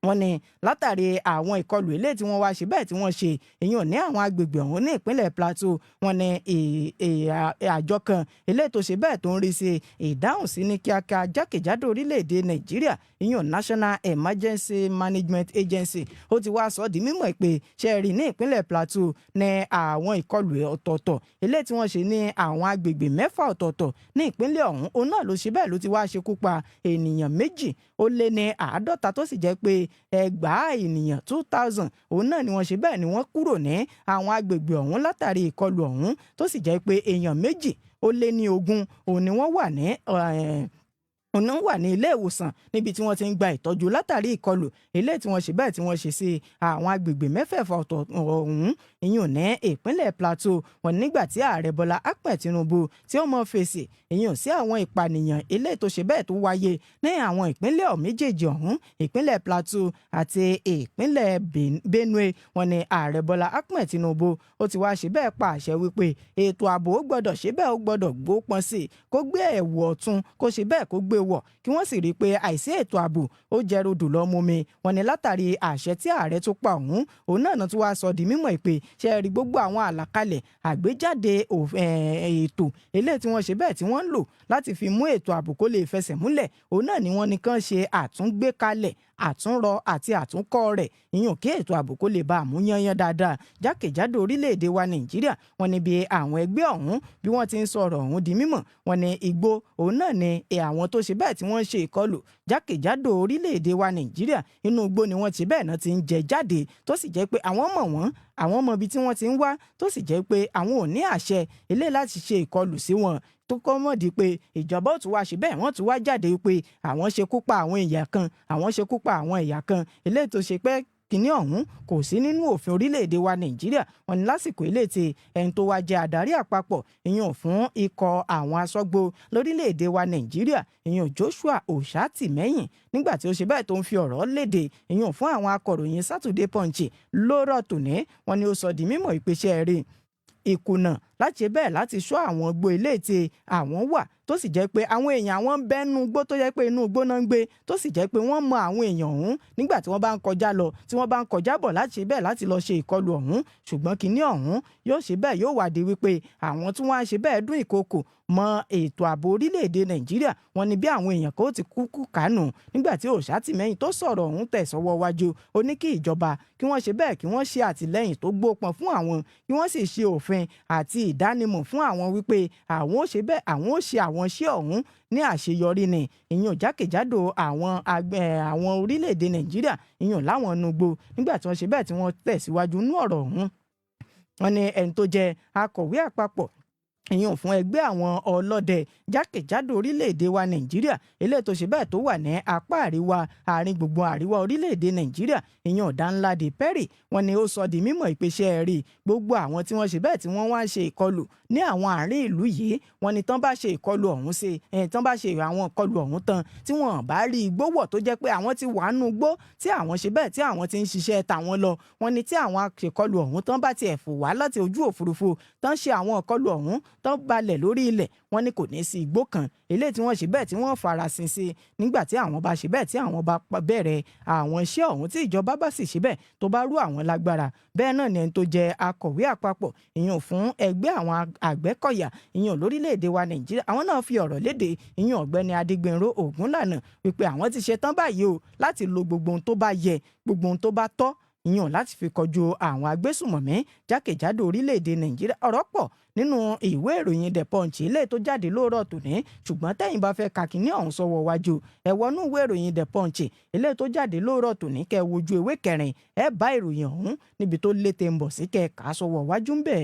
Speaker 4: Wọ́n ní látàrí àwọn ìkọlù eléyìí tí wọ́n wá ṣe bẹ́ẹ̀ tí wọ́n ṣe èyàn ní àwọn agbègbè ọ̀hún ní ìpínlẹ̀ Plateau, wọ́n ní àjọ kan eléyìí tó ṣe bẹ́ẹ̀ tó ń rí sí ìdáhùn sí ní kíákíá jákèjádò orílẹ̀-èdè Nàìjíríà, ìyàn National Emergency Management Agency, ó ti wá sọ di mímọ̀ pé ṣe rí ní ìpínlẹ̀ Plateau ní àwọn ìkọlù ọ̀tọ̀ọ̀tọ̀ eléyìí tí wọ́n ṣe ní àwọn agbègbè 6 ọ̀tọ̀ọ̀tọ̀ ní ìpínlẹ̀ ọ̀hún, òun náà ló ṣe bẹ́ẹ̀ ló ti wá ṣekú pa ènìyàn 52, tó sì jẹ́ pé 2,000 ènìyàn 2,000 òun náà ni wọ́n ṣe bẹ́ẹ̀ ni wọ́n kúrò ní àwọn agbègbè ọ̀hún látàrí ìkọlù ọ̀hún, tó sì jẹ́ pé èèyàn 22 òun ni wọ́n wà ní òun náà wà ní ilé ìwòsàn níbi tí wọ́n ti ń gba ìtọ́jú látàrí ìkọlù eléyìí tí wọ́n ṣe bẹ́ẹ̀ tí wọ́n ṣe sí àwọn agbègbè 6 ọ̀tọ̀ọ̀tọ̀ ọ̀hún, ìyún ní ìpínlẹ̀ Plateau. Wọ́n nígbà tí ààrẹ Bọ́lá Ahmed Tinubu tí ó mọ fèsì ìyún sí àwọn ìpànìyàn eléyìí tó ṣe bẹ́ẹ̀ tó wáyé ní àwọn ìpínlẹ̀ méjèèjì ọ̀hún, ìpínlẹ̀ Plateau àti ìpínlẹ̀ Benue, wọ́n ní ààrẹ Bọ́lá Ahmed Tinubu ó ti wá ṣe bẹ́ẹ̀ pa àṣẹ wípé ètò ààbò ó gbọ́dọ̀ ṣe bẹ́ẹ̀ ó gbọ́dọ̀ gbópọn sí i, kó gbé ẹ̀wù ọ̀tun, kó ṣe bẹ́ẹ̀ kó gbé wọ̀, kí wọ́n sì rí i pé àìsí ètò ààbò ó jẹ́ rodò lọ́mú mi. Wọ́n ní látàrí àṣẹ tí ààrẹ tó pa ọ̀hún, òun náà tún wá sọ di mímọ̀ pé ṣe rí gbogbo àwọn àlàkalẹ̀ àgbéjáde ètò eléyìí tí wọ́n ṣe bẹ́ẹ̀ tí wọ́n ń lò láti fi mú ètò ààbò kó lè fẹsẹ̀ múlẹ̀, òun náà ni wọ́n ní kàn ṣe àtúngbékalẹ̀, àtúnrọ àti àtúnkọ́ rẹ̀, ìyún kí ètò ààbò kó lè bá àmúyányán dáadáa jákèjádò orílẹ̀-èdè wa Nàìjíríà. Wọ́n ní bí àwọn ẹgbẹ́ ọ̀hún bí wọ́n ti ń sọ̀rọ̀ ọ̀hún di mímọ̀, wọ́n ní igbó òun náà ni àwọn tó ṣe bẹ́ẹ̀ tí wọ́n ń ṣe ìkọlù jákèjádò orílẹ̀-èdè wa Nàìjíríà, inú igbó ni wọ́n ti bẹ́ẹ̀ náà ti ń jẹ jáde, tó sì jẹ́ pé àwọn mọ̀ wọ́n, àwọn mọ ibi tí wọ́n ti ń wá, tó sì jẹ́ pé àwọn ò ní àṣẹ ilé láti ṣe ìkọlù sí wọn, tó kọ́ mọ̀ di pé ìjọba ò tún wá ṣe bẹ́ẹ̀ wọ́n tún wá jáde pé àwọn ṣekú pa àwọn èèyàn kan, àwọn ṣekú pa àwọn ẹ̀yà kan, eléyìí tó ṣe pé kínní ọ̀hún kò sí nínú òfin orílẹ̀-èdè wa Nàìjíríà. Wọ́n ní lásìkò ilé tí ẹni tó wá jẹ́ adarí àpapọ̀ ìyẹn fún ikọ̀ àwọn aṣọ́gbó lórílẹ̀-èdè wa Nàìjíríà, ìyẹn Joshua Osatimehin, nígbà tí ó ṣe bẹ́ẹ̀ tó ń fi ọ̀rọ̀ léde ìyẹn fún àwọn akọ̀ròyìn Saturday Punch lórọ̀ tòní, wọ́n ní ó sọ di mímọ̀ ìpèsè rí ìkùnà láti ṣe bẹ́ẹ̀ láti ṣọ́ àwọn igbó ilé tí àwọn wà, tó sì jẹ́ pé àwọn èèyàn àwọn ń bẹ́nu igbó, tó jẹ́ pé inú igbó náà ń gbé, tó sì jẹ́ pé wọ́n mọ àwọn èèyàn ọ̀hún nígbà tí wọ́n bá ń kọjá lọ, tí wọ́n bá ń kọjá bọ̀ láti ṣe bẹ́ẹ̀ láti lọ ṣe ìkọlù ọ̀hún. Ṣùgbọ́n kinní ọ̀hún yóò ṣe bẹ́ẹ̀ yóò wá di wípé àwọn tí wọ́n á ṣe bẹ́ẹ̀ dún ìkokò mọ ètò ààbò orílẹ̀-èdè Nàìjíríà, wọ́n ní bí àwọn èèyàn kò ti kúkú kánú. Nígbà tí Osatimehin tó sọ̀rọ̀ ọ̀hún tẹ̀sọ́wọ́ wájú, ó ní kí ìjọba kí wọ́n ṣe bẹ́ẹ̀ kí wọ́n ṣe àtìlẹ́yìn tó gbópọn fún àwọn, kí wọ́n sì ṣe òfin àti ìdánimọ̀ fún àwọn wípé àwọn ó ṣe bẹ́ẹ̀ àwọn ó ṣe àwọn iṣẹ́ ọ̀hún ní àṣeyọrí ni, ìyẹn jákèjádò àwọn orílẹ̀-èdè Nàìjíríà, ìyẹn láwọn nugbo. Nígbà tí wọ́n ṣe bẹ́ẹ̀ tí wọ́n tẹ̀síwájú nú ọ̀rọ̀ ọ̀hún, wọ́n ní ẹni tó jẹ́ akọ̀wé àpapọ̀ ìyẹn fún ẹgbẹ́ àwọn ọlọ́dẹ jákèjádò orílẹ̀-èdè wa Nàìjíríà, eléyìí tó ṣe bẹ́ẹ̀ tó wà ní apá àríwá àárín gbùngbùn àríwá orílẹ̀-èdè Nàìjíríà, ìyẹn Ọ̀dánládé Perry, wọ́n ní ó sọ di mímọ̀ ìpèsè rí gbogbo àwọn tí wọ́n ṣe bẹ́ẹ̀ tí wọ́n wá ń ṣe ìkọlù ní àwọn àárín ìlú yìí, wọ́n ní tán bá ṣe ìkọlù ọ̀hún ṣe tán bá ṣe àwọn ìkọlù ọ̀hún tán, tí wọ́n bá rí igbó wọ̀, tó jẹ́ pé àwọn ti wà nù gbó tí àwọn ṣe bẹ́ẹ̀ tí àwọn ti ń ṣiṣẹ́ tàwọn lọ, wọ́n ní tí àwọn ìkọlù ọ̀hún tán bá tiẹ̀ fò wá láti ojú òfurufú tán ṣe àwọn ìkọlù ọ̀hún tán balẹ̀ lórí ilẹ̀, wọ́n ní kò ní sí igbó kan eléyìí tí wọ́n ṣe bẹ́ẹ̀ tí wọ́n farasin sí nígbà tí àwọn bá ṣe bẹ́ẹ̀ tí àwọn bá bẹ̀rẹ̀ àwọn iṣẹ́ ọ̀hún, tí ìjọba bá sì ṣe bẹ́ẹ̀ tó bá rú àwọn lágbára. Bẹ́ẹ̀ náà ni ẹni tó jẹ́ akọ̀wé àpapọ̀ ìyẹn fún ẹgbẹ́ àwọn àgbẹ̀kọ̀yà ìyẹn lórílẹ̀‐èdè wa Nàìjíríà, àwọn náà fi ọ̀rọ̀ léde, ìyẹn ọ̀gbẹ́ni Adégbénró Ògúnlànà, wípé àwọn ti ṣe tán báyìí o láti lo gbogbo ohun tó bá yẹ, gbogbo ohun tó bá tọ́, ìyẹn láti fi kọjú àwọn agbésùmọ̀mí jákèjádò orílẹ̀-èdè Nàìjíríà. Ọ̀rọ̀ pọ̀ nínú ìwé ìròyìn The Punch ilé tó jáde lóòrọ̀ tòní, ṣùgbọ́n tẹ́yìn bá fẹ́ ka kínní ọ̀hún sọ́wọ́ wájú, ẹ wọnú ìwé ìròyìn The Punch ilé tó jáde lóòrọ̀ tòní, kẹ́ ẹ wojú ewé kẹrin, ẹ bá ìròyìn ọ̀hún níbi tó lété ń bọ̀ sí, kẹ́ ẹ kà á sọ́wọ́ wájú ń bẹ̀.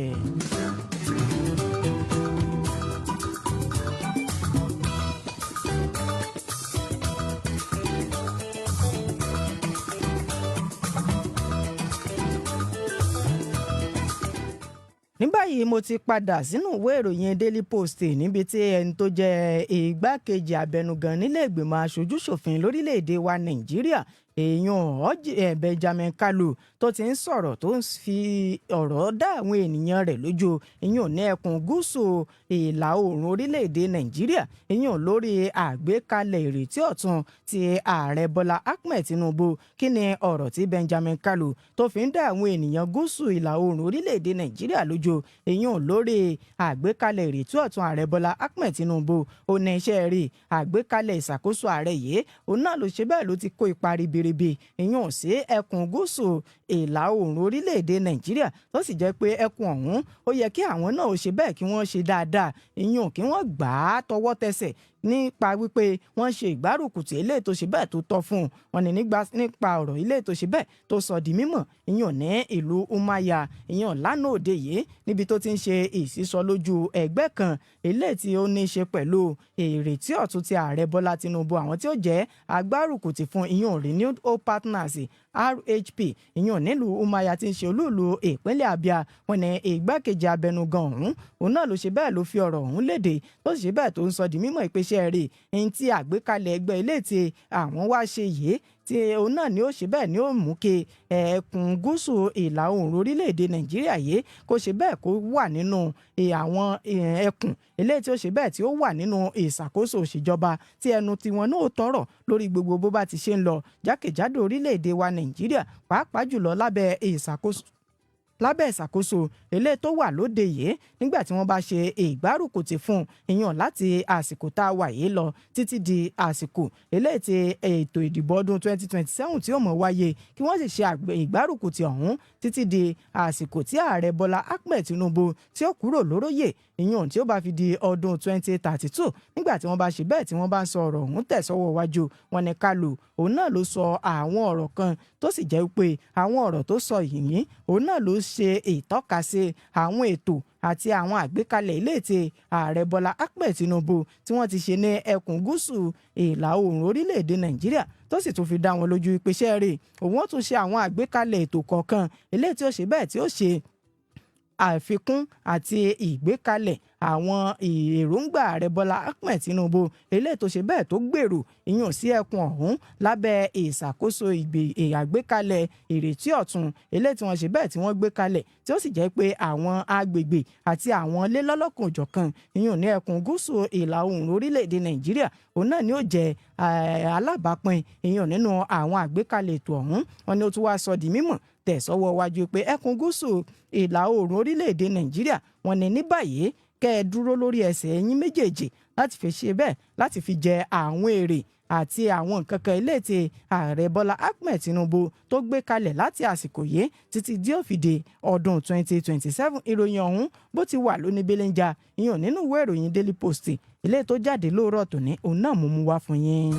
Speaker 4: Ní báyìí, mo ti padà sínú ìwé ìròyìn Daily Post, níbi tí ẹni tó jẹ́ igbákejì abẹnugan nílé ìgbìmọ̀ aṣojúṣòfin lórílẹ̀‐èdè wa Nàìjíríà, èèyàn Benjamin Kalu, tó ti ń sọ̀rọ̀, tó ń fi ọ̀rọ̀ dá àwọn ènìyàn rẹ̀ lójú, ìyẹn ní ẹkùn gúúsù ìlà oòrùn orílẹ̀-èdè Nàìjíríà, ìyẹn lórí àgbékalẹ̀ ìrètí ọ̀tun ti Ààrẹ Bọ́lá Ahmed Tinubu. Kí ni ọ̀rọ̀ tí Benjamin Kalu tó fi ń dá àwọn ènìyàn gúúsù ìlà oòrùn orílẹ̀-èdè Nàìjíríà lójú, ìyẹn lórí àgbékalẹ̀ ìrètí ọ̀tun Ààrẹ Bọ́lá Ahmed Tinubu? Ó ní iṣẹ́ rí àgbékalẹ̀ ìṣàkóso ààrẹ yìí, òun náà ló ṣe bẹ́ẹ̀, ló ti kó ipa ribiribi, ìyẹn sí ẹkùn gúúsù ìlà oòrùn orílẹ̀-èdè Nàìjíríà, tó sì jẹ́ pé ẹkùn ọ̀hún, ó yẹ kí àwọn náà ó ṣe bẹ́ẹ̀, kí wọ́n ṣe dáadáa, ìyẹn kí wọ́n gbà á tọwọ́ tẹsẹ̀ nípa wípé wọ́n ṣe ìgbárùkùtì eléyìí tó ṣe bẹ́ẹ̀ tó tọ́ fún un. Wọ́n ní nípa ọ̀rọ̀ eléyìí tó ṣe bẹ́ẹ̀ tó sọ di mímọ̀, ìyẹn ní ìlú Umuahia, ìyẹn lánàá òde yìí, níbi tó ti ń ṣe ìsísọ lójú ẹgbẹ́ kan eléyìí tí ó ní í ṣe pẹ̀lú ìrètí ọ̀tun ti Ààrẹ Bọ́lá Tinubu, àwọn tí ó jẹ́ agbárùkùtì fún, ìyẹn Renewed Hope Partners, RHP, ìyẹn nílùú Umuahia tí ń ṣe olúùlú ìpínlẹ̀ Abia. Wọ́n ní igbákejì abẹnugan ọ̀hún, òun náà ló ṣe bẹ́ẹ̀, ló fi ọ̀rọ̀ ọ̀hún léde, tó sì ṣe bẹ́ẹ̀ tó ń sọ di mímọ̀ ìpèsè rẹ̀ ní tí àgbékalẹ̀ ẹgbẹ́ ilé tí àwọn wá ṣe yìí, tí òun náà ni ó ṣe bẹ́ẹ̀ ni ó mú kí ẹkùn gúúsù ìlà oòrùn orílẹ̀-èdè Nàìjíríà yìí kó ṣe bẹ́ẹ̀ kó wà nínú àwọn ẹkùn eléyìí tí ó ṣe bẹ́ẹ̀ tí ó wà nínú ìṣàkóso òṣìjọba, tí ẹnu tiwọn náà tọrọ lórí gbogbo bó bá ti ṣe ń lọ jákèjádò orílẹ̀-èdè wa Nàìjíríà, pàápàá jùlọ lábẹ́ ìṣàkóso eléyìí tó wà lóde yìí, nígbà tí wọ́n bá ṣe ìgbárùkùtì fún ìyàn láti àsìkò tá a wà yìí lọ títí di àsìkò eléyìí tí ètò ìdìbò ọdún 2027 tí ó mọ̀ wáyé, kí wọ́n sì ṣe ìgbárùkùtì ọ̀hún títí di àsìkò tí Ààrẹ Bọ́lá Ahmed Tinubu tí ó kúrò lóróyè, ìyàn tí ó bá fi di ọdún 2032. Nígbà tí wọ́n bá ṣe bẹ́ẹ̀, tí wọ́n bá ń sọ ọ̀rọ̀ ọ̀hún tẹ̀sọ́wọ́ wájú, wọn ní Kálù òun náà ló sọ àwọn ọ̀rọ̀ kan, tó sì jẹ́ pé àwọn ọ̀rọ̀ tó sọ yìí, òun náà ló ṣe ìtọ́kasí àwọn ètò àti àwọn àgbékalẹ̀ ilé tí Ààrẹ Bọ́lá Ahmed Tinubu tí wọ́n ti ṣe ní ẹkùn gúúsù ìlà oòrùn orílẹ̀-èdè Nàìjíríà, tó sì tún fi dá wọn lójú ìpèsè rẹ̀, òun ó tún ṣe àwọn àgbékalẹ̀ ètò kọ̀ọ̀kan eléyìí tí ó ṣe bẹ́ẹ̀ tí ó ṣe àfikún àti ìgbékalẹ̀ àwọn èròǹgbà Ààrẹ Bọ́lá Ahmed Tinubu eléyìí tó ṣe bẹ́ẹ̀ tó gbèrò, ìyàn sí ẹkùn ọ̀hún lábẹ́ ìṣàkóso àgbékalẹ̀ ìrètí ọ̀tun eléyìí tí wọ́n ṣe bẹ́ẹ̀ tí wọ́n gbé kalẹ̀, tí ó sì jẹ́ pé àwọn agbègbè àti àwọn ilé lọ́lọ́kan òjọ̀kan, ìyàn ní ẹkùn gúúsù ìlà oòrùn orílẹ̀-èdè Nàìjíríà, òun náà ni ó jẹ́ alábàápín, ìyàn nínú àwọn àgbékalẹ̀ ètò ọ̀hún. Wọn ni ó tún wá sọ di mímọ̀ tẹ̀sọ́wọ́ wájú pé ẹkùn gúúsù ìlà oòrùn orílẹ̀-èdè Nàìjíríà, wọn ní ní báyìí, kẹ́ ẹ dúró lórí ẹsẹ̀ ẹ̀yin méjèèjì láti fi ṣe bẹ́ẹ̀, láti fi jẹ àwọn èrè àti àwọn nǹkan kan ilé tí Ààrẹ Bọ́lá Ahmed Tinubu tó gbé kalẹ̀ láti àsìkò yìí títí di ó fi di ọdún 2027. Ìròyìn ọ̀hún bó ti wà lóní belenja, ìyàn nínú ìwé ìròyìn Daily Post ilé tó jáde lóòrọ̀ tòní, òun náà mú mú wá fún yín.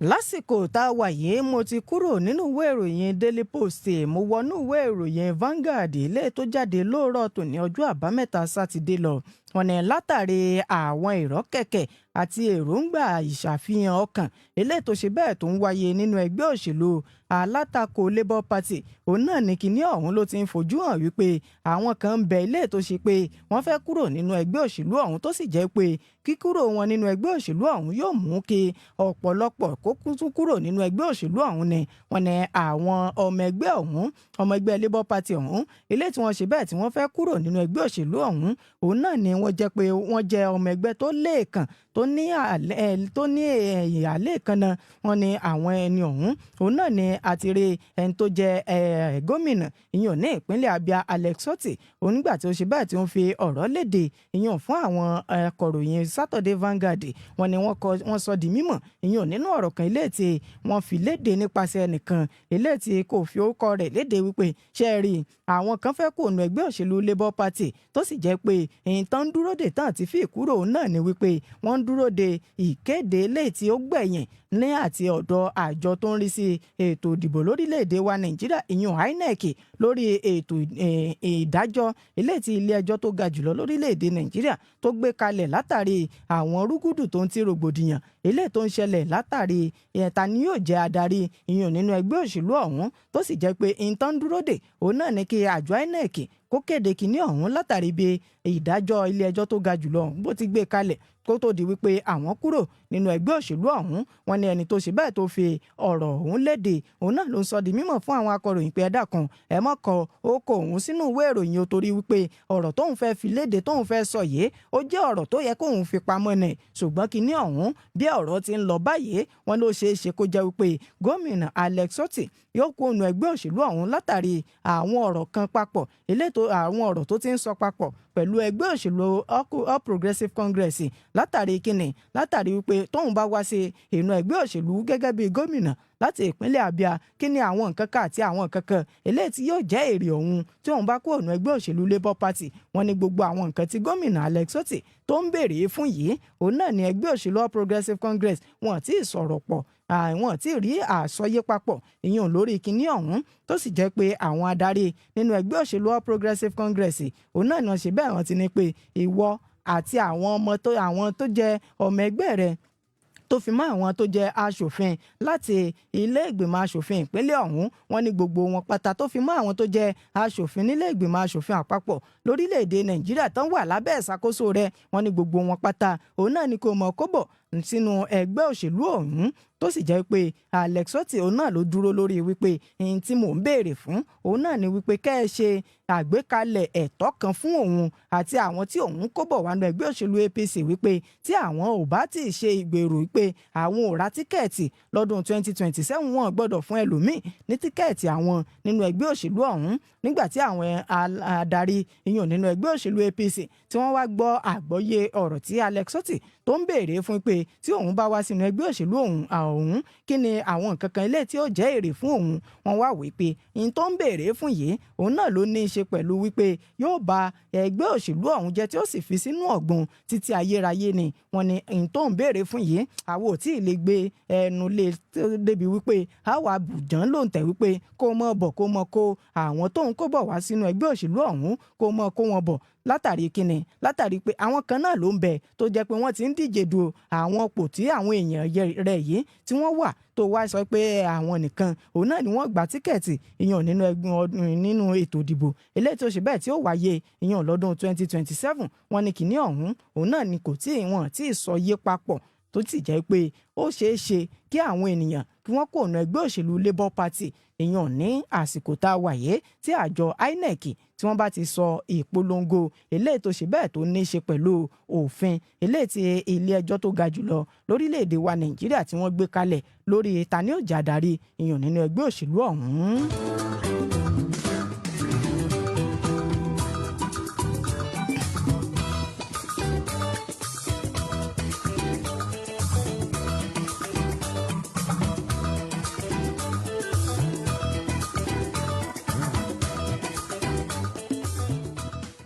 Speaker 4: Lásìkò tá a wà yìí, mo ti kúrò nínú ìwé ìròyìn Daily Post, mo wọnú ìwé ìròyìn Vanguard ilé tó jáde lóòrọ̀ tòní, ọjọ́ Àbámẹ́ta Sátidé lọ. Wọ́n ní látàrí àwọn ìrọ́kẹ̀kẹ̀ àti èròǹgbà ìṣàfihàn ọkàn eléyìí tó ṣe bẹ́ẹ̀ tó ń wáyé nínú ẹgbẹ́ òṣèlú alátakò Labour Party, òun náà ní kinní ọ̀hún ló ti ń fojú hàn wípé àwọn kan ń bẹ ilé tó ṣe pé wọ́n fẹ́ kúrò nínú ẹgbẹ́ òṣèlú ọ̀hún, tó sì jẹ́ pé kíkúrò wọn nínú ẹgbẹ́ òṣèlú ọ̀hún yóò mú kí ọ̀pọ̀lọpọ̀ kó tún kúrò nínú ẹgbẹ́ òṣèlú ọ̀hún ni. Wọ́n ní àwọn ọmọ ẹgbẹ́ ọ̀hún, ọmọ ẹgbẹ́ Labour Party ọ̀hún, ilé tí wọ́n ṣe bẹ́ẹ̀ tí wọ́n fẹ́ kúrò nínú ẹgbẹ́ òṣèlú ọ̀hún, òun náà ni wọ́n jẹ́ pé wọ́n jẹ́ ọmọ ẹgbẹ́ tó léèkàn, tó ní àlẹ́ kan náà. Wọ́n ní àwọn ẹni ọ̀hún, òun náà ni àti rí ẹni tó jẹ́ gómìnà, ìyẹn ní ìpínlẹ̀ Abia, Alex Otti. Òun nígbà tí ó ṣe bẹ́ẹ̀ tí ó ń fi ọ̀rọ̀ léde, ìyẹn fún àwọn akọ̀ròyìn Saturday Vanguard, wọ́n ní wọ́n kọ, wọ́n sọ di mímọ̀, ìyẹn nínú ọ̀rọ̀ kan ilé tí wọ́n fi léde nípasẹ̀ ẹnìkan ilé tí kò fi orúkọ rẹ̀ léde, wípé ṣe é rí, àwọn kan fẹ́ kó nu ẹgbẹ́ òṣèlú Labour Party, tó sì jẹ́ pé èyí tán ń dúró dè tán àti fi ìkúrò náà ni wípé wọ́n ń ń dúró de ìkéde eléyìí tí ó gbẹ̀yìn ní àti ọ̀dọ̀ àjọ tó ń rí sí ètò ìdìbò lórílẹ̀‐èdè wa Nàìjíríà, ìyún INEC, lórí ètò ìdájọ́ eléyìí tí ilé ẹjọ́ tó ga jùlọ lórílẹ̀‐èdè Nàìjíríà tó gbé kalẹ̀ látàrí àwọn rúgúdù tó ń ti rògbòdìyàn eléyìí tó ń ṣẹlẹ̀ látàrí ta ni yóò jẹ́ adarí ìyún nínú ẹgbẹ́ òṣèlú ọ̀hún, tó sì jẹ́ pé ìtàn dúró dè òun náà ní kí àjọ INEC kó kéde kínní ọ̀hún látàrí bí ìdájọ́ ilé ẹjọ́ tó ga jùlọ ọ̀hún bó ti gbé kalẹ̀, kó tó di wípé àwọn kúrò nínú ẹgbẹ́ òṣèlú ọ̀hún. Wọ́n ní ẹni tó ṣe bẹ́ẹ̀ tó fi ọ̀rọ̀ ọ̀hún léde, òun náà ló ń sọ di mímọ̀ fún àwọn akọ̀ròyìn pé ẹ dákun, ẹ mọ́ kọ ó kọ òun sínú ìwé ìròyìn o, torí wípé ọ̀rọ̀ tóun fẹ́ fi léde, tóun fẹ́ sọ yìí, ó jẹ́ ọ̀rọ̀ tó yẹ kóun fi pamọ́ ni. Ṣùgbọ́n kinní ọ̀hún, bí ọ̀rọ̀ ti ń lọ báyìí, wọ́n ló ṣeé ṣe kó jẹ́ wípé gómìnà Alex Otti yóò kó ònà ẹgbẹ́ òṣèlú ọ̀hún látàrí àwọn ọ̀rọ̀ kan papọ̀ elétò àwọn ọ̀rọ̀ tó ti ń sọ papọ̀ pẹ̀lú ẹgbẹ́ òṣèlú All Progressive Congress. Látàrí kíni? Látàrí wípé tóun bá wá sí inú ẹgbẹ́ òṣèlú gẹ́gẹ́ bí gómìnà láti ìpínlẹ̀ Abia, kí ni àwọn nǹkan kan àti àwọn nǹkan kan eléyìí tí yóò jẹ́ èrè òun tí òun bá kúrò nínú ẹgbẹ́ òṣèlú Labour Party? Wọ́n ní gbogbo àwọn nǹkan tí gómìnà Alex Otti tó ń béèrè fún yìí, òun náà ni ẹgbẹ́ òṣèlú All Progressive Congress wọn tí ì sọ̀rọ̀ pọ̀, àwọn tí rí àsọyé papọ̀ ìyẹn lórí kinní ọ̀hún, tó sì jẹ́ pé àwọn adarí nínú ẹgbẹ́ òṣèlú All Progressive Congress, òun náà náà ṣe bẹ́ẹ̀, wọ́n ti ní pé ìwọ àti àwọn ọmọ tó àwọn tó jẹ́ ọmọ ẹgbẹ́ rẹ̀, tó fi mọ́ àwọn tó jẹ́ aṣòfin láti ilé ìgbìmọ̀ aṣòfin ìpínlẹ̀ ọ̀hún, wọ́n ní gbogbo wọn pátá, tó fi mọ́ àwọn tó jẹ́ aṣòfin nílé ìgbìmọ̀ aṣòfin àpapọ̀ lórílẹ̀‐èdè Nàìjíríà tán wà lábẹ́ ìṣàkóso rẹ̀, wọ́n ní gbogbo wọn pátá, òun náà ni kò mọ̀ kó bọ̀ sínú ẹgbẹ́ òṣèlú ọ̀hún. Tó sì jẹ́ pé Alex Otti, òun náà ló dúró lórí wípé ihun tí mò ń béèrè fún, òun náà ni wípé kẹ́ ẹ ṣe àgbékalẹ̀ ẹ̀tọ́ kan fún òun àti àwọn tí òun kó bọ̀ wá nínú ẹgbẹ́ òṣèlú APC, wípé tí àwọn ò bá tí ì ṣe ìgbèrò wípé àwọn ò ra tíkẹ́ẹ̀tì lọ́dún 2027, wọn gbọ́dọ̀ fún ẹlòmíì ní tíkẹ́ẹ̀tì àwọn nínú ẹgbẹ́ òṣèlú ọ̀hún. Nígbà tí àwọn adarí ìyàn nínú ẹgbẹ́ òṣèlú APC tí wọ́n wá gbọ́ àgbọ́yé ọ̀rọ̀ tí Alex Otti tó ń béèrè fún, pé tí òun bá wá sínú ẹgbẹ́ òṣèlú òun ọ̀hún, kí ni àwọn nǹkan kan ilé tí ó jẹ́ èrè fún òun? Wọ́n wá wí pé ihun tó ń béèrè fún yìí, òun náà ló ní í ṣe pẹ̀lú wípé yóò ba ẹgbẹ́ òṣèlú ọ̀hún jẹ́, tí ó sì fi sínú ọ̀gbun títí ayérayé ni. Wọ́n ní ihun tó ń béèrè fún yìí, àwọn ò tí ì lè gbé ẹnu lé débi wípé a wà bùján ló ń tẹ̀ wípé kó mọ́ bọ̀, kó mọ́ kó àwọn tó ń kó bọ̀ wá sínú ẹgbẹ́ òṣèlú ọ̀hún, kó mọ́ kó wọn bọ̀. Látàrí kíni? Látàrí pé àwọn kan náà ló ń bẹ tó jẹ́ pé wọ́n ti ń díje du àwọn pò tí àwọn èèyàn rẹ̀ yìí tí wọ́n wà, tó wá sọ pé àwọn nìkan òun náà ni wọ́n gba tíkẹ́ẹ̀tì ìyàn nínú ẹgbẹ́ ọdún nínú ètò ìdìbò eléyìí tó ṣe bẹ́ẹ̀ tí ó wáyé ìyàn lọ́dún 2027. Wọ́n ní kìíní ọ̀hún, òun náà ni kò tí wọ́n tí ì sọ yé papọ̀, tó sì jẹ́ pé ó ṣeé ṣe kí àwọn ènìyàn kí wọ́n kó ọ̀nà ẹgbẹ́ òṣèlú Labour Party èèyàn ní àsìkò tá a wà yé, tí àjọ INEC tí wọ́n bá ti sọ ìpolongo eléyìí tó ṣe bẹ́ẹ̀ tó ní í ṣe pẹ̀lú òfin eléyìí tí ilé ẹjọ́ tó ga jùlọ lórílẹ̀‐èdè wa Nàìjíríà tí wọ́n gbé kalẹ̀ lórí ta ni ó jẹ́ adarí ìyàn nínú ẹgbẹ́ òṣèlú ọ̀hún.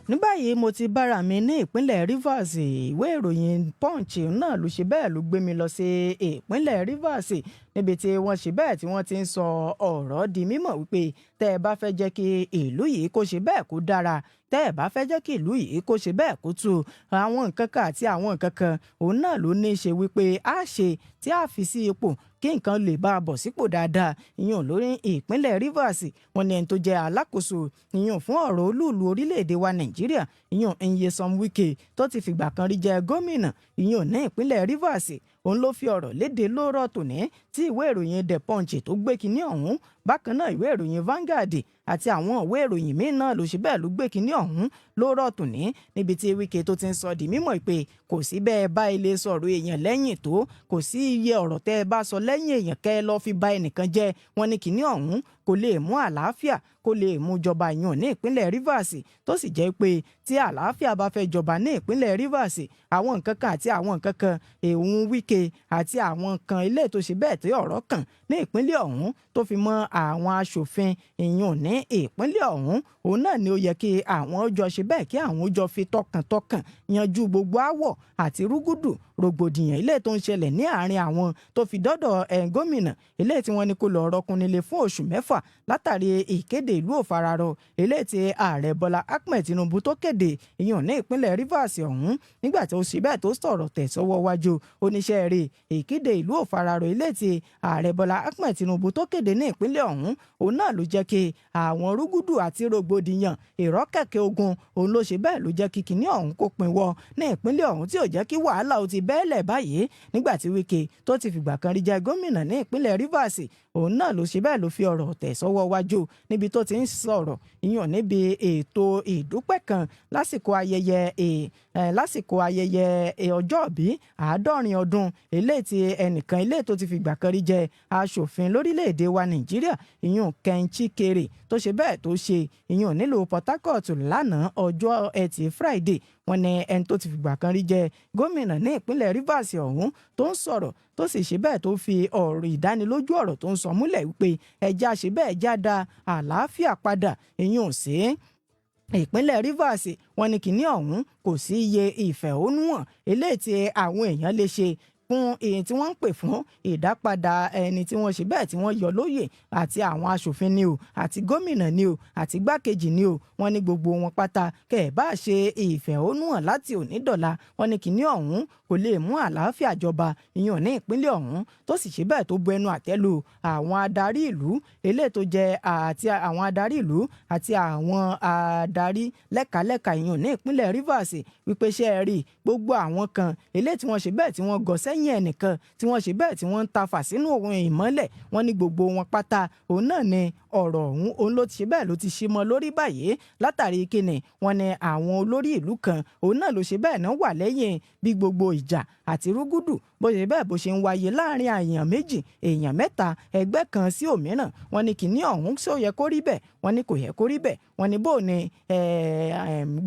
Speaker 4: Ní báyìí, mo ti bára mi ní ìpínlẹ̀ Rivers. Ìwé ìròyìn Punch náà ló ṣe bẹ́ẹ̀ ló gbé mi lọ sí ìpínlẹ̀ Rivers, níbi tí wọ́n ṣe bẹ́ẹ̀ tí wọ́n ti ń sọ ọ̀rọ̀ di mímọ̀ wípé tẹ́ ẹ bá fẹ́ jẹ́ kí ìlú yìí kó ṣe bẹ́ẹ̀ kó dára, tẹ́ ẹ bá fẹ́ jẹ́ kí ìlú yìí kó ṣe bẹ́ẹ̀ kó tu àwọn nǹkan kan àti àwọn nǹkan kan, òun náà ló ní í ṣe wípé a ṣe tí a fi sí ipò kí nǹkan lè bá a bọ̀ sípò dáadáa ìyún lórí ìpínlẹ̀ Rivers. Wọ́n ní ẹni tó jẹ́ alákòóso ìyún fún ọ̀rọ̀ olúùlú orílẹ̀-èdè wa Nàìjíríà, ìyún Nyesom Wike, tó ti fìgbà kan rí jẹ́ gómìnà ìyún ní ìpínlẹ̀ Rivers, òun ló fi ọ̀rọ̀ léde lóòrọ̀ tòní tí ìwé ìròyìn The Punch tó gbé kinní ọ̀hún. Bákan náà, ìwé ìròyìn Vanguard àti àwọn ìwé ìròyìn míì náà ló ṣe bẹ́ẹ̀ ló gbé kinní ọ̀hún lóòrọ̀ tòní, níbi tí Wike tó ti ń sọ di mímọ̀ pé kò sí bẹ́ẹ̀ bá ilé sọ̀rọ̀ èèyàn lẹ́yìn tó, kò sí iye ọ̀rọ̀ tẹ́ ẹ bá sọ lẹ́yìn èèyàn kẹ́ ẹ lọ́ọ́ fi ba ẹnìkan jẹ́. Wọ́n ní kinní ọ̀hún kò lè mú àlàáfíà kó lè mú jọba yàn ní ìpínlẹ̀ Rivers, tó sì jẹ́ pé tí àlàáfíà bá fẹ́ jọba ní ìpínlẹ̀ Rivers, àwọn nǹkan kan àti àwọn nǹkan kan èèwùn Wike. Wike àti àwọn kan ilé tó ṣe bẹ́ẹ̀ tí ọ̀rọ̀ kàn ní ìpínlẹ̀ ọ̀hún, tó fi mọ́ àwọn aṣòfin ìyún ní ìpínlẹ̀ ọ̀hún, òun náà ni ó yẹ kí àwọn ó jọ ṣe bẹ́ẹ̀, kí àwọn ó jọ fi tọkàntọkàn yanjú gbogbo áwọ̀ àti rúgúdù rògbòdìyàn ilé tó ń ṣẹlẹ̀ ní àárín àwọn, tó fi dọ́dọ̀ ẹ̀ gómìnà ilé tí wọ́n ní kó lọ rọkùn nílé fún oṣù 6 látàrí ìkéde ìlú òfararọ ilé tí ààrẹ Bọ́lá Ahmed Tinubu tó kéde ìyàn ní ìpínlẹ̀ Rivers ọ̀hún. Nígbà tó ṣe bẹ́ẹ̀ tó sọ̀rọ̀ tẹ̀sọ́wọ́ wájú, oníṣẹ́ rẹ̀ ìkéde ìlú òfararọ ilé tí ààrẹ Bọ́lá Ahmed Tinubu tó kéde ní ìpínlẹ̀ ọ̀hún, òun náà ló jẹ́ kí àwọn rúgúdù àti rògbòdìyàn ìrọ́kẹ̀kẹ̀ ogun, òun ló ṣe bẹ́ẹ̀ ló jẹ́ kí kinní ọ̀hún kó pinwọ́ ní ìpínlẹ̀ ọ̀hún, tí ò jẹ́ kí wàhálà ó ti bẹ́ẹ̀lẹ̀ báyìí. Nígbà tí Wike tó ti fìgbà kan rí jẹ́ gómìnà ní ìpínlẹ̀ Rivers, òun náà ló ṣe bẹ́ẹ̀ ló fi ọ̀rọ̀ tẹ̀ sọ́wọ́ wájú níbi tó ti ń sọ̀rọ̀ ìyàn níbi ètò ìdúpẹ́ kan lásìkò ayẹyẹ ọjọ́bí 70 ọdún eléyìí tí ẹnìkan eléyìí tó ti fìgbà kan rí jẹ́ aṣòfin lórílẹ̀‐èdè wa Nàìjíríà, ìyún Ken Chikere, tó ṣe bẹ́ẹ̀ tó ṣe ìyún nílùú Port Harcourt lánàá ọjọ́ Ẹtì Friday. Wọ́n ní ẹni tó ti fìgbà kan rí jẹ́ gómìnà ní ìpínlẹ̀ Rivers ọ̀hún tó ń sọ̀rọ̀, tó sì ṣe bẹ́ẹ̀ tó fi ọ̀rọ̀ ìdánilójú ọ̀rọ̀ tó ń sọ múlẹ̀ wípé ẹja ṣe bẹ́ẹ̀ já da àlàáfíà padà ìyún sí ìpínlẹ̀ Rivers. Wọ́n ní kìíní ọ̀hún kò sí iye ìfẹ̀hónúhàn eléyìí tí àwọn èèyàn lè ṣe fún èyí tí wọ́n ń pè fún ìdápadà ẹni tí wọ́n ṣe bẹ́ẹ̀ tí wọ́n yọ lóyè, àti àwọn aṣòfin ni o, àti gómìnà ni o, àti igbákejì ni o. Wọ́n ní gbogbo wọn pátá kẹ̀ ẹ́ bá ṣe ìfẹ̀hónúhàn láti òní dọ̀la, wọ́n ní kìíní ọ̀hún kò lè mú àlàáfíà jọba ìyàn ní ìpínlẹ̀ ọ̀hún. Tó sì ṣe bẹ́ẹ̀ tó bu ẹnu àtẹ́ lu àwọn adarí ìlú eléyìí tó jẹ́ àti àwọn adarí ìlú àti àwọn adarí lẹ́kàlẹ́kà ìyàn ní ìpínlẹ̀ Rivers wípé ṣé ẹ rí gbogbo àwọn kan eléyìí tí wọ́n ṣe bẹ́ẹ̀ tí wọ́n gọ sẹ́yìn ẹnìkan, tí wọ́n ṣe bẹ́ẹ̀ tí wọ́n ń ta fà sínú òun ìmọ́lẹ̀, wọ́n ní gbogbo wọn pátá òun náà ni ọ̀rọ̀ ọ̀hún òun ló ti ṣe bẹ́ẹ̀ ló ti ṣe mọ́ lórí báyìí. Látàrí kíni, wọ́n ní àwọn olórí ìlú kan òun náà ló ṣe bẹ́ẹ̀ náà wà lẹ́yìn bí gbogbo ìjà àti rúgúdù bó ṣe bẹ́ẹ̀ bó ṣe ń wáyé láàrin èèyàn méjì, èèyàn mẹ́ta, ẹgbẹ́ kan sí òmíràn. Wọ́n ní kìíní ọ̀hún ṣó yẹ kó rí bẹ́ẹ̀? Wọ́n ní kò yẹ kó rí bẹ́ẹ̀. Wọ́n ní bó ni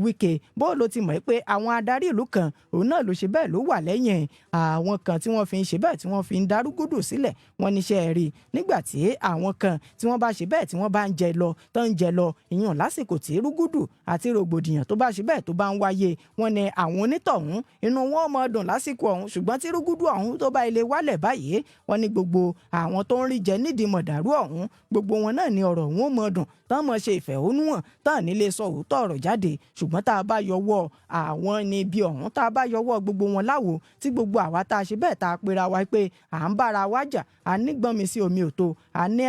Speaker 4: Wike bó ló ti mọ̀ pé àwọn adarí ìlú kan òun náà ló ṣe bẹ́ẹ̀ ló wà lẹ́yìn àwọn kan tí wọ́n fi ń ṣe bẹ́ẹ̀ tí wọ́n fi ń darúgúdù sílẹ̀? Wọ́n níṣẹ́ rí nígbà tí àwọn kan tí wọ́n bá ṣe bẹ́ẹ̀ tí wọ́n bá ń jẹ lọ tó ń jẹ lọ, ìyàn lásìkò tí rúgúdù àti rògbòdìyàn tó bá ṣe bẹ́ẹ̀ tó bá ń wáyé, wọ́n ní àwọn onítọ̀hún inú wọn mọ̀ dùn lásìkò ọ̀hún. Ṣùgbọ́n tí rúgúdù ọ̀hún tó bá ilé wálẹ̀ báyìí, wọ́n ní gbogbo àwọn tó ń rí jẹ nídìí mọ̀dàrú ọ̀hún, gbogbo wọn náà ní ọ̀rọ̀ wọn ò mọ̀ dùn tán, mọ̀ ṣe ìfẹ̀hónúhàn tán nílé sọ òótọ́ ọ̀rọ̀ jáde. Ṣùgbọ́n tá a bá yọwọ́ àwọn níbi ọ̀hún, tá a bá yọwọ́ gbogbo wọn láwo, tí gbogbo àwa tá a ṣe bẹ́ẹ̀ tá a pera wa pé à ń bára wa jà, à ní gbọ́n mi sí omi òtó, à ní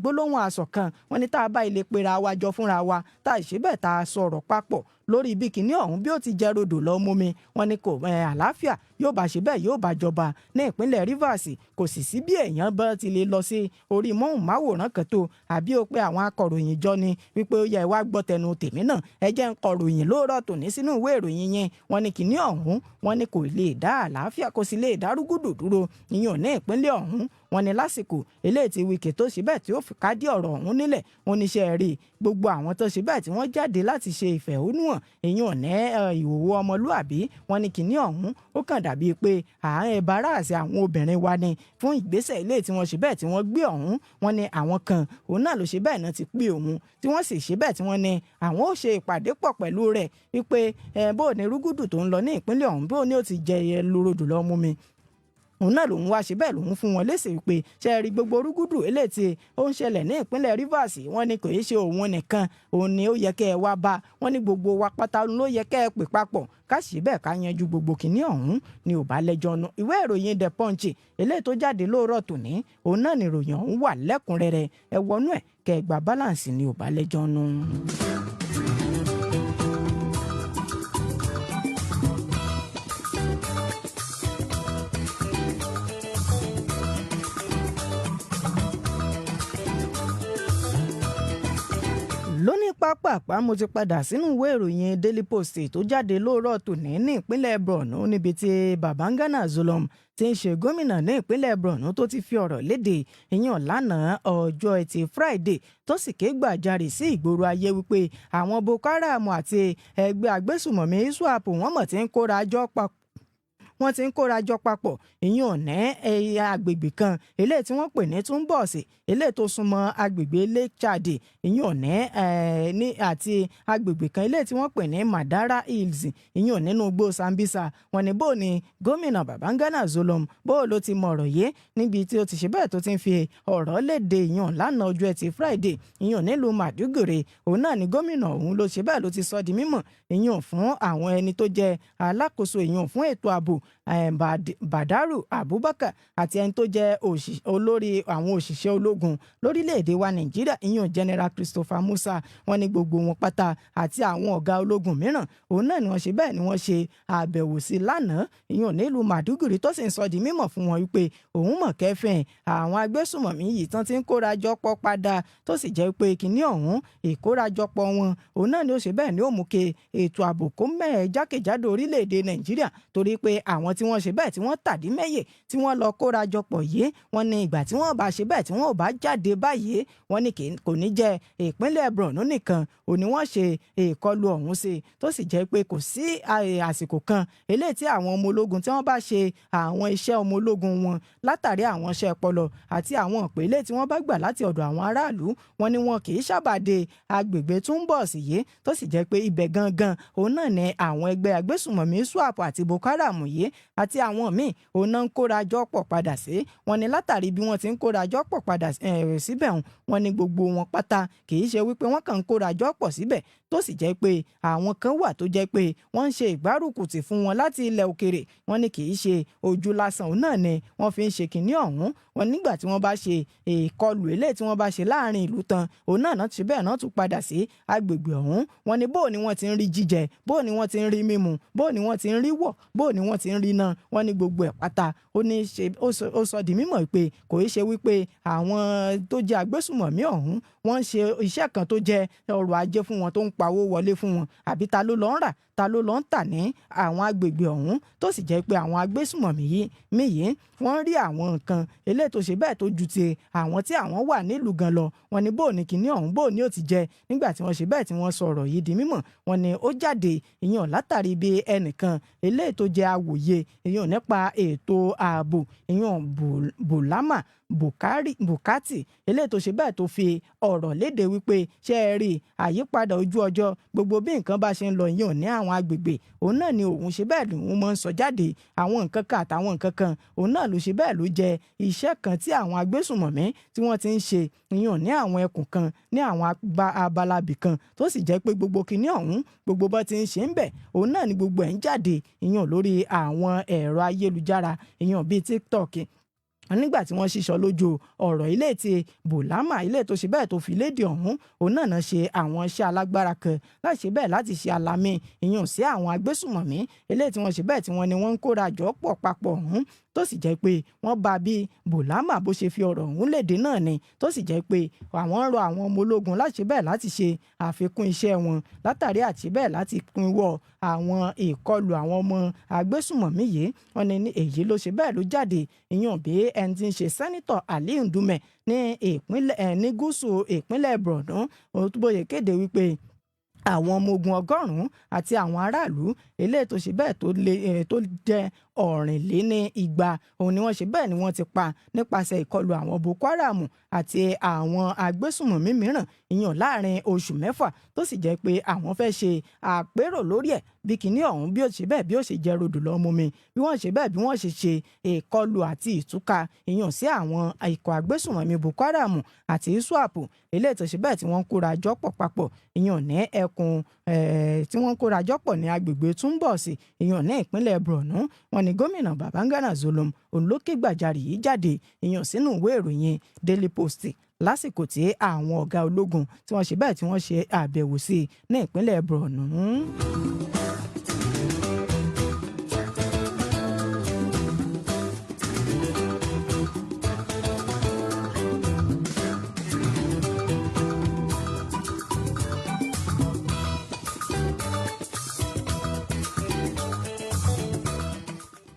Speaker 4: gbólóhùn aṣọ kan, wọ́n ní tá a bá ilé pera wa jọ fúnra wa, tá a ṣe bẹ́ẹ̀ tá a sọ̀rọ̀ papọ̀ lórí bí kinní ọ̀hún bí ó ti jẹ́ rodò lọ mú mi, wọ́n ní kò àlàáfíà yóò bá ṣe bẹ́ẹ̀ yóò bá jọba ní ìpínlẹ̀ Rivers. Kò sì sí bí èèyàn bá ti lè lọ sí orí móhùnmáwòrán kan tó àbí ó pé àwọn akọ̀ròyìn jọ ni wípé ó yẹ wá gbọ́ tẹnu tèmi náà, ẹ jẹ́ ń kọ̀ròyìn lóòrọ̀ tòní sínú ìwé ìròyìn yẹn, wọ́n ní kinní ọ̀hún, wọ́n ní kò lè dá àlàáfíà, kò sì lè dá rúgúdù dúró ìyẹn ní ìpínlẹ̀ ọ̀hún. Wọ́n ní lásìkò eléyìí tí Wike tó ṣe bẹ́ẹ̀ tí ó fi kádìí ọ̀rọ̀ ọ̀hún nílẹ̀, wọ́n níṣẹ́ rí gbogbo àwọn tó ṣe bẹ́ẹ̀ tí wọ́n jáde láti ṣe ìfẹ̀hónúhàn èyàn ní ìhòòhò ọmọlúàbí, wọ́n ní kinní ọ̀hún ó kàn dàbíi pé à ń embarrass àwọn obìnrin wa ni fún ìgbésẹ̀ ilé tí wọ́n ṣe bẹ́ẹ̀ tí wọ́n gbé ọ̀hún. Wọ́n ní àwọn kan òun náà ló ṣe bẹ́ẹ̀ náà ti pé òun, tí wọ́n sì ṣe bẹ́ẹ̀ tí wọ́n ní àwọn ó ṣe ìpàdé pọ̀ pẹ̀lú rẹ̀ wípé bó ní rúgúdù tó ń lọ ní ìpínlẹ̀ ọ̀hún, bó ní ó ti jẹ lórodù lọ́ mú mi. Òun náà lòun wá ṣe bẹ́ẹ̀ lòun fún wọn lésì wípé ṣe rí gbogbo rúgúdù eléyìí tí ó ń ṣẹlẹ̀ ní ìpínlẹ̀ Rivers, wọ́n ní kò í ṣe òun nìkan òun ni ó yẹ kẹ́ ẹ wá bá. Wọ́n ní gbogbo wa pátá ló yẹ kẹ́ ẹ pè papọ̀ ká sì bẹ́ẹ̀ ká yanjú gbogbo kìíní ọ̀hún ni ò bá lẹ́jọ́ nu. Ìwé ìròyìn The Punch eléyìí tó jáde lóòrọ̀ tòní, òun náà ni ìròyìn ọ̀hún wà lẹ́kùnrẹ́rẹ́. Ẹ wọnú ẹ̀ kẹ́ ẹ gba balance ni ò bá lẹ́jọ́ nu. Lóní pápápá, mo ti padà sínú ìwé ìròyìn Daily Post tó jáde lóòrọ̀ tòní. Ní ìpínlẹ̀ Borno, níbi tí Babangana Zulum tí ń ṣe gómìnà ní ìpínlẹ̀ Borno tó ti fi ọ̀rọ̀ léde ìyàn lánàá ọjọ́ Ẹtì Friday, tó sì ké gbàjarè sí ìgboro ayé wípé àwọn Boko Haram àti ẹgbẹ́ agbésùmọ̀mí ISWAP wọ́n mọ̀ tí ń kóra jọ papọ̀. Wọ́n ti ń kóra jọ papọ̀ ìyún ní agbègbè kan eléyìí tí wọ́n pè ní Túnbọ̀sì, eléyìí tó súnmọ́ agbègbè Lake Chad, ìyún ní àti agbègbè kan eléyìí tí wọ́n pè ní Madara Hills, ìyún nínú igbó Sambisa. Wọ́n ní bó ni gómìnà Babangana Zulum, bó ló ti mọ ọ̀rọ̀ yìí níbi tí ó ti ṣe bẹ́ẹ̀ tó ti ń fi ọ̀rọ̀ léde ìyún lánàá ọjọ́ Ẹtì Friday, ìyún nílùú Maiduguri. Òun náà ni gómìnà òun ló ṣe bẹ́ẹ̀ ló ti sọ di mímọ̀ ìyún fún àwọn ẹni tó jẹ́ alákòóso ìyún fún ètò ààbò, Badaru Abubakar, àti ẹni tó jẹ́ olórí àwọn òṣìṣẹ́ ológun lórílẹ̀‐èdè wa Nàìjíríà, ìyún General Christopher Musa. Wọ́n ní gbogbo wọn pátá àti àwọn ọ̀gá ológun mìíràn, òun náà ni wọ́n ṣe bẹ́ẹ̀ ni wọ́n ṣe àbẹ̀wò sí lánàá, ìyún nílùú Maiduguri, tó sì ń sọ di mímọ̀ fún wọn wípé òun mọ̀ kẹ́fìn àwọn agbésùmọ̀mí yìí tán ti ń kórajọpọ̀ padà, tó sì jẹ́ pé kínní ọ̀hún, ìkórajọpọ̀ wọn, òun náà ni ó ṣe bẹ́ẹ̀ ni ó mú kí ètò ààbò kó mẹ́ẹ̀ jákèjádò orílẹ̀-èdè Nàìjíríà, torí pé àwọn tí wọ́n ṣe bẹ́ẹ̀ tí wọ́n tàdí mẹ́yẹ tí wọ́n lọ kórajọpọ̀ yìí, wọ́n ní ìgbà tí wọ́n bá ṣe bẹ́ẹ̀ tí wọ́n ò bá jáde báyìí, wọ́n ní kò ní jẹ́ ìpínlẹ̀ Borno nìkan ò ní wọ́n ṣe ìkọlù ọ̀hún sí, tó sì jẹ́ pé kò sí àsìkò kan eléyìí tí àwọn ọmọ ológun tí wọ́n bá ṣe àwọn iṣẹ́ ọmọ ológun wọn látàrí àwọn iṣẹ́ ọpọlọ àti àwọn ìpele tí wọ́n bá gbà láti ọ̀dọ̀ àwọn aráàlú, wọ́n ní wọn kì í sábà dé agbègbè Túnbọ̀sì yìí, tó sì jẹ́ pé ibẹ̀ gangan òun náà ni àwọn ẹgbẹ́ agbésùmọ̀mí ISWAP àti Boko Haram yìí àti àwọn míì òun náà ń kóra jọ pọ̀ padà sí. Wọ́n ní látàrí bí wọ́n ti ń kóra jọ pọ̀ padà síbẹ̀, wọ́n ní gbogbo wọn pátá kì í ṣe wípé wọ́n kàn ń kóra jọ pọ̀ síbẹ̀, tó sì jẹ́ pé àwọn kan wà tó jẹ́ pé wọ́n ń ṣe ìgbárùkùtì fún wọn láti ilẹ̀ òkèrè. Wọ́n ní kì í ṣe ojú lásán òun náà ni wọ́n fi ń ṣe kìnní ọ̀hún. Wọn nígbà tí wọ́n bá ṣe ìkọlù eléyìí tí wọ́n bá ṣe láàrin ìlú tán, òun náà ti bẹ́ẹ̀ náà tún padà sí agbègbè ọ̀hún. Wọ́n ní bóò ni wọ́n ti ń rí jíjẹ, bóò ni wọ́n ti ń rí mímu, bóò ni wọ́n ti ń rí wọ̀, bóò ni wọ́n ti ń rí náà. Wọ́n ní gbogbo ẹ̀ pátá ó ní ṣe ó sọ di mímọ̀ pé kò í ṣe wípé àwọn tó jẹ́ agbésùmọ̀mí ọ̀hún wọ́n ń ṣe iṣẹ́ kan tó jẹ́ ọrọ̀ ajé fún wọn tó ń pawó wọlé fún wọn, àbí ta ló lọ ń rà, ta ló lọ ń tà ní àwọn agbègbè ọ̀hún, tó sì jẹ́ pé àwọn agbésùmọ̀mí yìí mí yìí wọ́n rí àwọn nǹkan eléyìí tó ṣe bẹ́ẹ̀ tó ju ti àwọn tí àwọn wà nílùú gan lọ. Wọ́n ní bóò ní kinní ọ̀hún, bóò ní ó ti jẹ nígbà tí wọ́n ṣe bẹ́ẹ̀ tí wọ́n sọ̀rọ̀ yìí di mímọ̀. Wọ́n ní ó jáde ìyẹn látàrí bí ẹnìkan eléyìí tó jẹ́ awòye ìyẹn nípa ètò ààbò, ìyẹn Bulama Bukari Bukati, eléyìí tó ṣe bẹ́ẹ̀ tó fi ọ̀rọ̀ léde wípé ṣé ẹ rí àyípadà ojú ọjọ́, gbogbo bí nǹkan bá ṣe ń lọ ìyẹn ní àwọn agbègbè, òun náà ni òun ṣe bẹ́ẹ̀ lòun máa ń sọ jáde àwọn nǹkan kan àtàwọn nǹkan kan. Òun náà ló ṣe bẹ́ẹ̀ ló jẹ́ iṣẹ́ kan tí àwọn agbésùnmọ̀mí tí wọ́n ti ń ṣe ìyẹn ní àwọn ẹkùn kan ní àwọn abalabì kan, tó sì jẹ́ pé gbogbo kinní ọ̀hún, gbogbo bó ti ń ṣe ń bẹ̀, òun náà ni gbogbo ẹ̀ ń jáde ìyẹn lórí àwọn ẹ̀rọ ayélujára, ìyẹn bíi TikTok. Nígbà tí wọ́n ṣíṣọ lójú ọ̀rọ̀ ilé tí Bulama ilé tó ṣe bẹ́ẹ̀ tó fi léde ọ̀hún, òun náà náà ṣe àwọn iṣẹ́ alágbára kan láti ṣe bẹ́ẹ̀ láti ṣe alamí ìyún sí àwọn agbésùmọ̀mí ilé tí wọ́n ṣe bẹ́ẹ̀ tí wọ́n ní wọ́n ń kóra jọ pọ̀ papọ̀ ọ̀hún, tó sì jẹ́ pé wọ́n bá bí Bulama bó ṣe fi ọ̀rọ̀ ọ̀hún léde náà ni, tó sì jẹ́ pé àwọn ń rọ àwọn ọmọ ológun láti ṣe bẹ́ẹ̀ láti ṣe àfikún iṣẹ́ wọn látàrí àti bẹ́ẹ̀ láti pinwọ́ àwọn ìkọlù àwọn ọmọ agbésùmọ̀mí yìí. Wọ́n ní èyí ló ṣe bẹ́ẹ̀ ló jáde ìyún bí ẹni tí ń ṣe Sẹ́nitọ̀ Ali Ndume ní ìpínlẹ̀ ní gúúsù ìpínlẹ̀ Borno, òun tó bóyè kéde wípé àwọn ọmọ ogun 100 àti àwọn aráàlú eléyìí tó ṣe bẹ́ẹ̀ tó lé tó jẹ́ 220, òun ni wọ́n ṣe bẹ́ẹ̀ ni wọ́n ti pa nípasẹ̀ ìkọlù àwọn Boko Haram àti àwọn agbésùnmọ̀mí mìíràn ìyàn láàrin oṣù 6, tó sì jẹ́ pé àwọn fẹ́ ṣe àpérò lórí ẹ̀ bí kinní ọ̀hún bí ó ṣe bẹ́ẹ̀ bí ó ṣe jẹ́ rodò lọ́mú mi, bí wọ́n ṣe bẹ́ẹ̀ bí wọ́n ṣe ṣe ìkọlù àti ìtúká ìyàn sí àwọn ikọ̀ agbésùnmọ̀mí Boko Haram àti ISWAP eléyìí tó ṣe bẹ́ẹ̀ tí wọ́n ń kóra jọ pọ̀ papọ̀ ìyàn ní ẹkùn tí wọ́n ń kóra jọ pọ̀ ní agbègbè Túnbọ̀sì ìyàn ní ìpínlẹ̀ Borno. Wọ́n ní gómìnà Babangana Zulum òun ló ké gbàjarè yìí jáde ìyàn sínú ìwé ìròyìn Daily Post lásìkò tí àwọn ọ̀gá ológun tí wọ́n ṣe bẹ́ẹ̀ tí wọ́n ṣe àbẹ̀wò sí ní ìpínlẹ̀ Borno.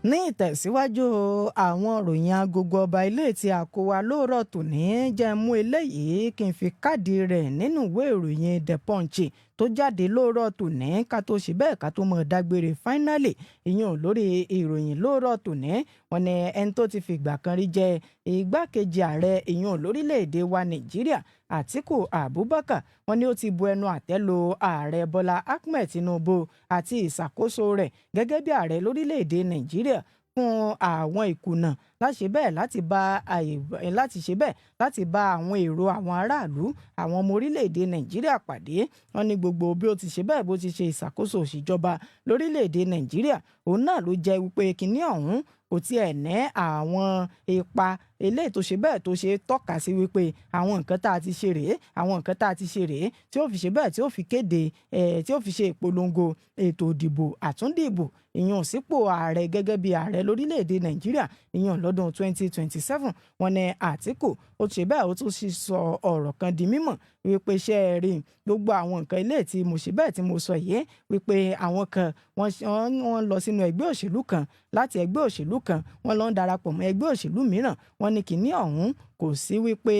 Speaker 4: Ní ìtẹ̀síwájú àwọn ròyìn agogo ọba ilé tí a kó wa lóòrọ̀ tòní, jẹ́ mú eléyìí kí n fi káàdì rẹ̀ nínú ìwé ìròyìn The Punch. tó jáde lóòrọ̀ tòní, ká tó ṣe bẹ́ẹ̀, ká tó mọ̀ dágbére finally, ìyẹn lórí ìròyìn lóòrọ̀ tòní, wọ́n ní ẹni tó ti fìgbà kan rí jẹ́ igbákejì ààrẹ, ìyẹn lórílẹ̀‐èdè wa Nàìjíríà, Àtíkù Abubakar, wọ́n ní ó ti bu ẹnu àtẹ́ lu ààrẹ Bọ́lá Ahmed Tinubu àti ìṣàkóso rẹ̀ gẹ́gẹ́ bí ààrẹ lórílẹ̀‐èdè Nàìjíríà fún àwọn ìkùnà láti ṣe bẹ́ẹ̀ láti bá àwọn èrò àwọn aráàlú, àwọn ọmọ orílẹ̀-èdè Nàìjíríà pàdé. Wọ́n ní gbogbo bí ó ti ṣe bẹ́ẹ̀, bó ti ṣe ìṣàkóso òṣìjọba lórílẹ̀-èdè Nàìjíríà, òun náà ló jẹ́ wípé kinní ọ̀hún kò tiẹ̀ ní àwọn ipa eléyìí tó ṣe bẹ́ẹ̀ tó ṣe tọ́ka sí wípé àwọn nǹkan tá a ti ṣe rèé, àwọn nǹkan tá a ti ṣe rèé, tí ó fi ṣe bẹ́ẹ̀, tí ó fi kéde ẹ̀, tí ó fi ṣe ìpolongo ètò ìdìbò àtúndìbò ìyẹn sípò ààrẹ gẹ́gẹ́ bí ààrẹ lórílẹ̀‐èdè Nàìjíríà, ìyẹn lọ́dún 2027. Wọ́n ní Àtíkù ó ṣe bẹ́ẹ̀, ó tún sì sọ ọ̀rọ̀ kan di mímọ̀ wípé ṣe é rí gbogbo àwọn nǹkan ilé tí mo ṣe bẹ́ẹ̀ tí mo sọ yìí, wípé àwọn kan wọ́n lọ sínú ẹgbẹ́ òṣèlú kan, láti ẹgbẹ́ òṣèlú kan wọ́n lọ ń darapọ̀ mọ́ ẹgbẹ́ òṣèlú mìíràn. Wọ́n ní kìíní ọ̀hún kò sí wípé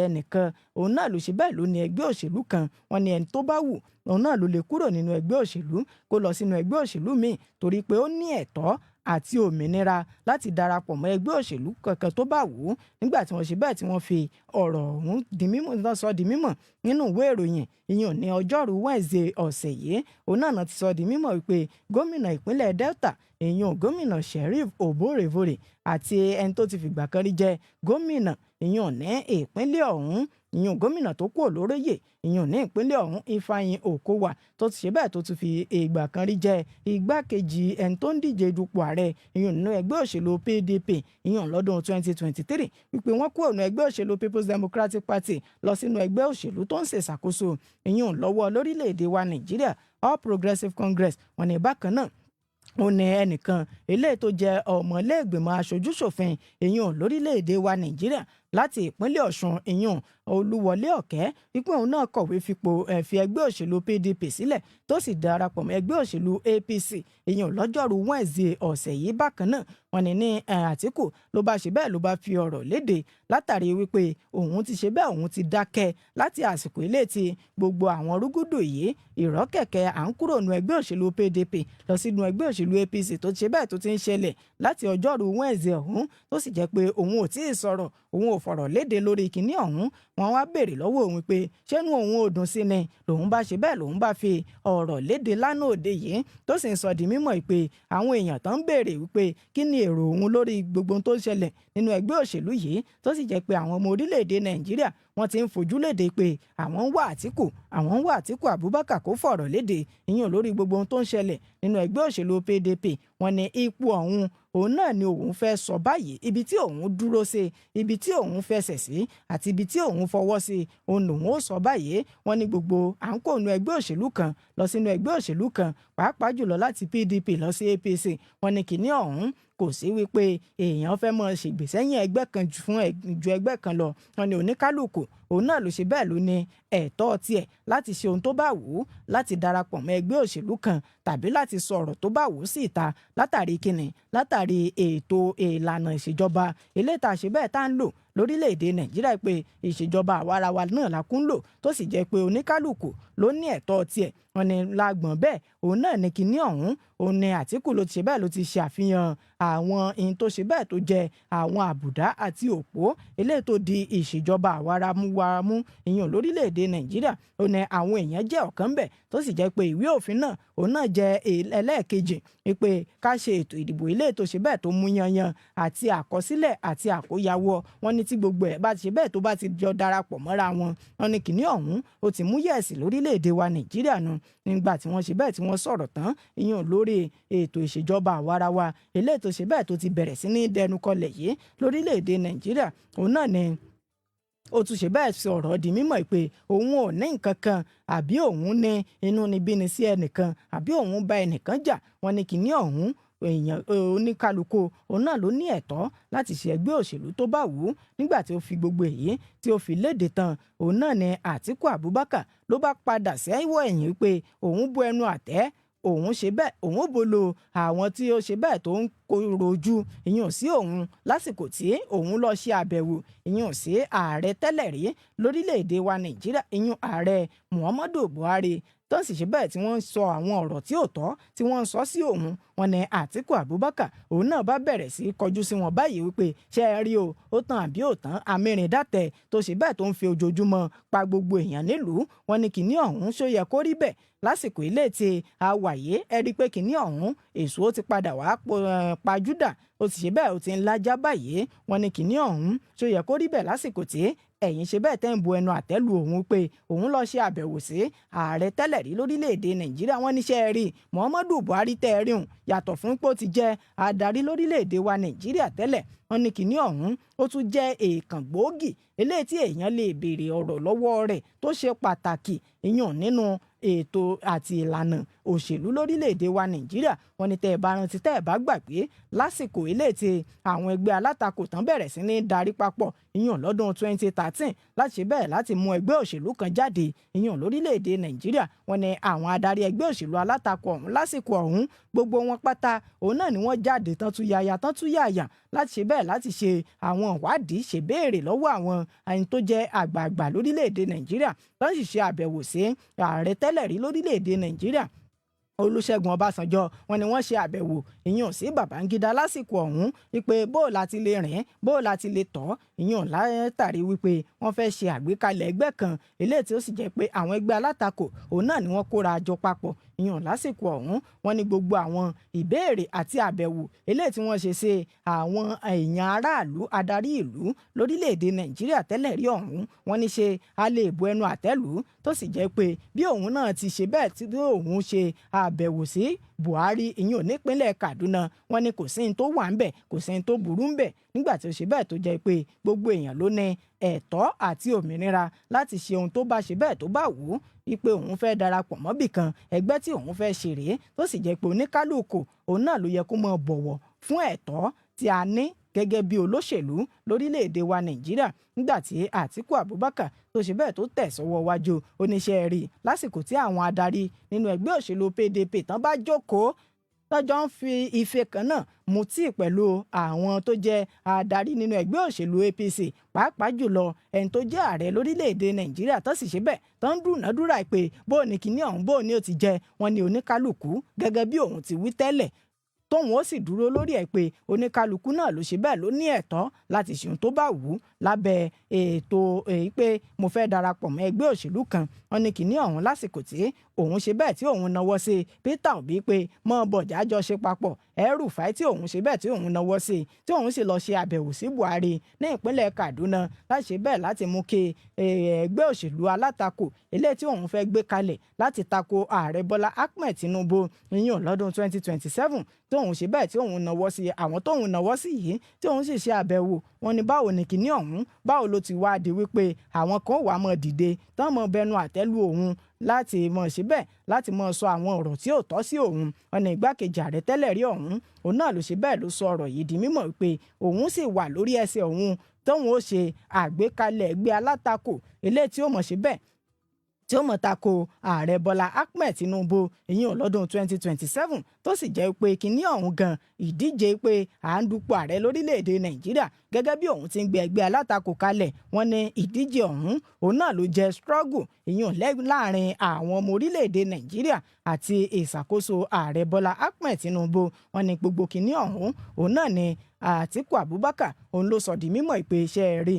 Speaker 4: ẹnìkan òun náà ló ṣe bẹ́ẹ̀ ló ní ẹgbẹ́ òṣèlú kan. Wọ́n ní ẹni tó bá wù, òun náà ló lè kúrò nínú ẹgbẹ́ òṣèlú kó lọ sínú ẹgbẹ́ òṣèlú míì, torí pé ó ní ẹ̀tọ́ àti òmìnira láti darapọ̀ mọ́ ẹgbẹ́ òṣèlú kankan tó bá wù ú. Nígbà tí wọ́n ṣe bẹ́ẹ̀ tí wọ́n fi ọ̀rọ̀ ọ̀hún di mímọ̀ náà sọ di mímọ̀ nínú ìwé ìròyìn, ìyẹn ní ọjọ́rú Wednesday ọ̀sẹ̀ yìí, òun náà ti sọ di mímọ̀ wípé gómìnà ìpínlẹ̀ Delta, ìyẹn gómìnà Sheriff Oborevore, àti ẹni tó ti fìgbà kan rí jẹ́ gómìnà, ìyẹn ní ìpínlẹ̀ ọ̀hún, ìyẹn gómìnà tó kúrò lóróyè, ìyẹn ní ìpínlẹ̀ ọ̀hún, Ifeanyi Okowa, tó ti ṣe bẹ́ẹ̀ tó ti fi ìgbà kan rí jẹ́ igbákejì ẹni tó ń díje dupò ààrẹ, ìyẹn nínú ẹgbẹ́ òṣèlú PDP, ìyẹn lọ́dún 2023, wípé wọ́n kúrò nínú ẹgbẹ́ òṣèlú People's Democratic Party lọ sínú ẹgbẹ́ òṣèlú tó ń ṣèṣàkóso ìyẹn lọ́wọ́ lórílẹ̀‐èdè wa Nàìjíríà, All Progressives Congress. Wọ́n ní bákan náà, ó ní ẹnìkan eléyìí tó jẹ́ ọmọlẹ́gbìmọ̀ aṣojúṣòfin, ìyún lórílẹ̀‐èdè wa Nàìjíríà, láti ìpínlẹ̀ Ọ̀ṣun, ìyún Olúwọlé Ọ̀kẹ́, wípé òun náà kọ̀wé fipò ẹ̀ fi ẹgbẹ́ òṣèlú PDP sílẹ̀, tó sì darapọ̀ mọ́ ẹgbẹ́ òṣèlú APC, ìyún lọ́jọ́rú Wednesday ọ̀sẹ̀ yìí. Bákan náà, wọ́n ní Àtíkù ló bá ṣe bẹ́ẹ̀ ló bá fi ọ̀rọ̀ léde látàrí wípé òun ti ṣe bẹ́ẹ̀, òun ti dákẹ́ láti àsìkò ilé tí gbogbo àwọn rúgúdù yìí, ìrọ́kẹ̀kẹ̀ à ń kúrò nu ẹgbẹ́ òṣèlú PDP lọ sínú ẹgbẹ́ òṣèlú APC tó ti ṣe bẹ́ẹ̀ tó ti ń ṣẹlẹ̀ láti ọjọ́rú Wednesday ọ̀hún, tó sì jẹ́ pé òun ò tí ì sọ̀rọ̀, òun ò fọ̀rọ̀ léde lórí kinní ọ̀hún. Wọ́n wá béèrè lọ́wọ́ òun pé ṣẹ́nu òun ò dùn sí ni, lòun bá ṣe bẹ́ẹ̀, lòun bá fi ọ̀rọ̀ léde lánàá òde yìí, tó sì ń sọ di mímọ̀ pé àwọn èèyàn tó ń béèrè wípé kí ni èrò òun lórí gbogbo tó ń ṣẹlẹ̀ nínú ẹgbẹ́ òṣèlú yìí, tó sì jẹ́ pé àwọn ọmọ orílẹ̀-èdè Nàìjíríà wọ́n ti ń fojú léde pé àwọn ń wá Àtíkù Abubakar kó fọ̀rọ̀ léde, ìyẹn lórí gbogbo ohun tó ń ṣẹlẹ̀ nínú ẹgbẹ́ òṣèlú PDP. Wọ́n ní ipò ọ̀hún, òun náà ni òun fẹ́ sọ báyìí, ibi tí òun dúró sí, ibi tí òun fẹsẹ̀ sí àti ibi tí òun fọwọ́ sí, òun lòun ó sọ báyìí. Wọ́n ní gbogbo à ń kó nu ẹgbẹ́ òṣèlú kan lọ sínú ẹgbẹ́ òṣèlú kan, pàápàá jùlọ láti PDP lọ sí APC, wọ́n ní kìíní ọ̀hún kò sí wípé èèyàn fẹ́ mọ ṣègbèsẹ́yìn ẹgbẹ́ kan ju ẹgbẹ́ kan lọ. Wọ́n ní oníkálukú òun náà ló ṣe bẹ́ẹ̀ ló ní ẹ̀tọ́ tiẹ̀ láti ṣe ohun tó bá wù ú, láti darapọ̀ mọ́ ẹgbẹ́ òṣèlú kan tàbí láti sọ ọ̀rọ̀ tó bá wù ú sí ìta, látàrí kíni? Látàrí ètò ìlànà ìṣèjọba eléyìí tá a ṣe bẹ́ẹ̀ tá ń lò lórílẹ̀‐èdè Nàìjíríà, pé ìṣèjọba àwarawa náà la kún lò, tó sì jẹ́ pé oníkálukú ló ní ẹ̀tọ́ tiẹ̀. Wọ́n ní lágbọ̀n bẹ́ẹ̀, òun náà ní kinní ọ̀hún, òun ní Àtíkù ló ti ṣe bẹ́ẹ̀ ló ti ṣe àfihàn àwọn ihun tó ṣe bẹ́ẹ̀ tó jẹ́ àwọn àbùdá àti òpó eléyìí tó di ìṣèjọba àwaramuwaramu, ìyẹn lórílẹ̀‐èdè Nàìjíríà. Ó ní àwọn èèyàn jẹ́ ọ̀kan bẹ̀, tó sì jẹ́ pé ìwé òfin náà, òun náà jẹ́ ẹlẹ́ẹ̀kejì, wípé ká ṣe ètò ìdìbò ilé tó ṣe bẹ́ẹ̀ tó mú yanyan àti àkọsílẹ̀ àti àkóyawọ́. Wọn ní tí gbogbo ẹ̀ bá ti ṣe bẹ́ẹ̀ tó bá ti jọ darapọ̀ mọ́ra wọn, wọn ní kìnní ọ̀hún ó ti mú yẹ̀sì lórílẹ̀‐èdè wa Nàìjíríà nu. Nígbà tí wọ́n ṣe bẹ́ẹ̀ tí wọ́n sọ̀rọ̀ tán, ìyẹn lórí ètò ìṣèjọba àwarawa eléyìí tó ṣe bẹ́ẹ̀ tó ti bẹ̀rẹ̀ sí ní dẹnu kọlẹ̀ yìí lórílẹ̀‐èdè Nàìjíríà, òun náà ni ó tún ṣe bẹ́ẹ̀ sọ̀rọ̀ di mímọ̀ pé òun ò ní nǹkan kan àbí òun ní inú níbí ni sí ẹnìkan àbí òun bá ẹnìkan jà. Wọ́n ní kìíní ọ̀hún, èèyàn oníkálukú òun náà ló ní ẹ̀tọ́ láti ṣe ẹgbẹ́ òṣèlú tó bá wù ú. Nígbà tí ó fi gbogbo èyí tí ó fi léde tán, òun náà ni Àtíkù Abubakar ló bá padà sẹ́wọ́ ẹ̀yìn wípé òun bu ẹnu àtẹ́, òun ṣe bẹ́ẹ̀ òun bolo àwọn tí ó ṣe bẹ́ẹ̀ tó ń rojú ìyẹn sí òun lásìkò tí òun lọ ṣe àbẹ̀wò ìyẹn sí ààrẹ tẹ́lẹ̀ rí lórílẹ̀‐èdè wa Nàìjíríà, ìyẹn ààrẹ Muhammadu Buhari. Tó sì ṣe bẹ́ẹ̀ tí wọ́n ń sọ àwọn ọ̀rọ̀ tí ò tọ́ tí wọ́n ń sọ sí òun. Wọn ní Àtíkù Abubakar òun náà bá bẹ̀rẹ̀ sí í kọjú sí wọn báyìí wípé, ṣé ẹ rí o, ó tán àbí ò tán, amírìndàtẹ̀ tó ṣe bẹ́ẹ̀ tó ń fi ojoojúmọ́ pa gbogbo èèyàn nílùú. Wọn ní kìíní ọ̀hún, ṣó yẹ kó rí bẹ́ẹ̀ lásìkò ilé tí a wà yìí? Ẹ rí i pé kìíní ọ̀hún, èso ó ti padà wá pajúdà, ó ti ṣe bẹ́ẹ̀, ó ti ń lájá báyìí. Wọn ní kìíní ọ̀hún, ṣó yẹ kó rí bẹ́ẹ̀ lásìkò tí ẹ̀yin ṣe bẹ́ẹ̀ tẹ́ ń bu ẹnu àtẹ́ lu òun pé òun lọ ṣe àbẹ̀wò sí ààrẹ tẹ́lẹ̀ rí lórílẹ̀‐èdè Nàìjíríà? Wọ́n níṣẹ́ rí Muhammadu Buhari tẹ́ ẹ rí hùn, yàtọ̀ fún pé ó ti jẹ́ adarí lórílẹ̀‐èdè wa Nàìjíríà tẹ́lẹ̀, wọ́n ní kìíní ọ̀hún, ó tún jẹ́ èèkàn gbòógì eléyìí tí èèyàn lè béèrè ọ̀rọ̀ lọ́wọ́ rẹ̀ tó ṣe pàtàkì ìyàn nínú ètò àti ìlànà òṣèlú lórílẹ̀‐èdè wa Nàìjíríà. Wọ́n ní tẹ́ ẹ bá rántí, tẹ́ ẹ bá gbàgbé, lásìkò ilé tí àwọn ẹgbẹ́ alátakò tán bẹ̀rẹ̀ sí ní darí papọ̀ ìyàn lọ́dún 2013 láti ṣe bẹ́ẹ̀ láti mú ẹgbẹ́ òṣèlú kan jáde ìyàn lórílẹ̀‐èdè Nàìjíríà, wọ́n ní àwọn adarí ẹgbẹ́ òṣèlú alátakò ọ̀hún lásìkò ọ̀hún, gbogbo wọn pátá òun náà ni wọ́n jáde tán tú yaya tán tú yàyà láti ṣe bẹ́ẹ̀ láti ṣe àwọn ìwádìí, ṣèbéèrè lọ́wọ́ àwọn ẹni tó jẹ́ àgbààgbà lórílẹ̀‐èdè Nàìjíríà, tán sì ṣe àbẹ̀wò sí ààrẹ tẹ́lẹ̀ rí lórílẹ̀‐èdè Nàìjíríà, Olúṣẹ́gun Ọbásanjọ́. Wọ́n ní wọ́n ṣe àbẹ̀wò ìyàn sí Babangida lásìkò ọ̀hún wípé bó láti lè rìn, bó láti lè tọ́ ìyàn, látàrí wípé wọ́n fẹ́ ṣe àgbékalẹ̀ ẹgbẹ́ kan eléyìí tí ó sì jẹ́ pé àwọn ẹgbẹ́ alátakò òun náà ni wọ́n kóra jọ papọ̀ ìyàn lásìkò ọ̀hún. Wọ́n ní gbogbo àwọn ìbéèrè àti àbẹ̀wò eléyìí tí wọ́n ṣe ṣe àwọn èèyàn aráàlú, adarí ìlú lórílẹ̀‐èdè Nàìjíríà tẹ́lẹ̀ rí ọ̀hún, wọ́n ní ṣe a lè bu ẹnu àtẹ́lù tó sì jẹ́ pé bí òun náà ti ṣe bẹ́ẹ̀ tí òun ṣe àbẹ̀wò sí Buhari ìyẹn nípínlẹ̀ Kaduna, wọ́n ní kò sí ní tó wà ń bẹ̀, kò sí ní tó burú ń bẹ̀, nígbà tí ó ṣe bẹ́ẹ̀ tó jẹ́ pé gbogbo èèyàn ló ní ẹ̀tọ́ àti òmìnira láti ṣe ohun tó bá ṣe bẹ́ẹ̀ tó bá wù ú, wípé òun fẹ́ darapọ̀ mọ́bì kan, ẹgbẹ́ tí òun fẹ́ ṣe rèé, tó sì jẹ́ pé oníkálukú òun náà ló yẹ kó máa bọ̀wọ̀ fún ẹ̀tọ́ tí a ní gẹ́gẹ́ bí olóṣèlú lórílẹ̀‐èdè wa Nàìjíríà. Nígbà tí Àtíkù Abubakar tó ṣe bẹ́ẹ̀ tó tẹ̀ sọ́wọ́ wájú oníṣẹ́ rí, lásìkò tí àwọn adarí nínú ẹgbẹ́ òṣèlú PDP tán bá jókòó tọ́jọ́ ń fi ife kan náà mu tíì pẹ̀lú àwọn tó jẹ́ adarí nínú ẹgbẹ́ òṣèlú APC, pàápàá jùlọ ẹni tó jẹ́ ààrẹ lórílẹ̀‐èdè Nàìjíríà, tó sì ṣe bẹ́ẹ̀ tó ń dúnàádúrà pé bó ní kíní ọ̀hún, bó ní ó ti jẹ, wọn ní oníkálukú, gẹ́gẹ́ bí òun ti wí tẹ́lẹ̀ tóun ó sì dúró lórí ẹ̀, pé oníkálukú náà ló ṣe bẹ́ẹ̀ ló ní ẹ̀tọ́ láti ṣe ohun tó bá wù ú lábẹ́ ètò èyí pé mo fẹ́ darapọ̀ mọ́ ẹgbẹ́ òṣèlú kan. Wọn ní kìíní ọ̀hún, lásìkò tí òun ṣe bẹ́ẹ̀ tí òun nawọ́ sí Peter Obi pé mọ́ bọ̀jà jọ ṣe papọ̀, El-Rufai, tí òun ṣe bẹ́ẹ̀ tí òun nawọ́ sí, tí òun sì lọ ṣe àbẹ̀wò sí Buhari ní ìpínlẹ̀ Kaduna láti ṣe bẹ́ẹ̀ láti mú kí ẹgbẹ́ òṣèlú alátakò eléyìí tí òun fẹ́ gbé kalẹ̀ láti tako ààrẹ Bọ́lá Ahmed Tinubu yíyàn lọ́dún 2027, tóun ṣe bẹ́ẹ̀ tí òun nawọ́ sí àwọn tóun nawọ́ sí yìí, tí òun sì ṣe àbẹ̀wò wọn ní, báwo ni kìíní ọ̀hún, báwo ló ti wá di wípé àwọn kan wà mọ́ dìde tán mọ́ bẹnu àtẹ́lù òun láti mọ̀ ṣe bẹ́ẹ̀ láti mọ̀ sọ àwọn ọ̀rọ̀ tí ò tọ́ sí òun? Ọ̀nà igbákejì ààrẹ tẹ́lẹ̀ rí ọ̀hún òun náà ló ṣe bẹ́ẹ̀ ló sọ ọ̀rọ̀ yìí di mímọ̀ wípé òun sì wà lórí ẹsẹ̀ òun tóun ó ṣe àgbékalẹ̀ ẹgbẹ́ alátakò eléyìí tí ó mọ̀ ṣe bẹ́ẹ̀ tí ó mọ̀ tako ààrẹ Bọ́lá Ahmed Tinubu ìyẹn lọ́dún 2027, tó sì jẹ́ pé kínní ọ̀hún gan, ìdíje pé à ń dupò ààrẹ lórílẹ̀‐èdè Nàìjíríà, gẹ́gẹ́ bí òun ti ń gbé ẹgbẹ́ alátakò kalẹ̀, wọ́n ní ìdíje ọ̀hún òun náà ló jẹ́ struggle ìyẹn láàrin àwọn ọmọ orílẹ̀‐èdè Nàìjíríà àti ìṣàkóso ààrẹ Bọ́lá Ahmed Tinubu. Wọ́n ní gbogbo kínní ọ̀hún òun náà ni Àtíkù Abubakar òun ló sọ di mímọ̀ ìpè iṣẹ́ rí,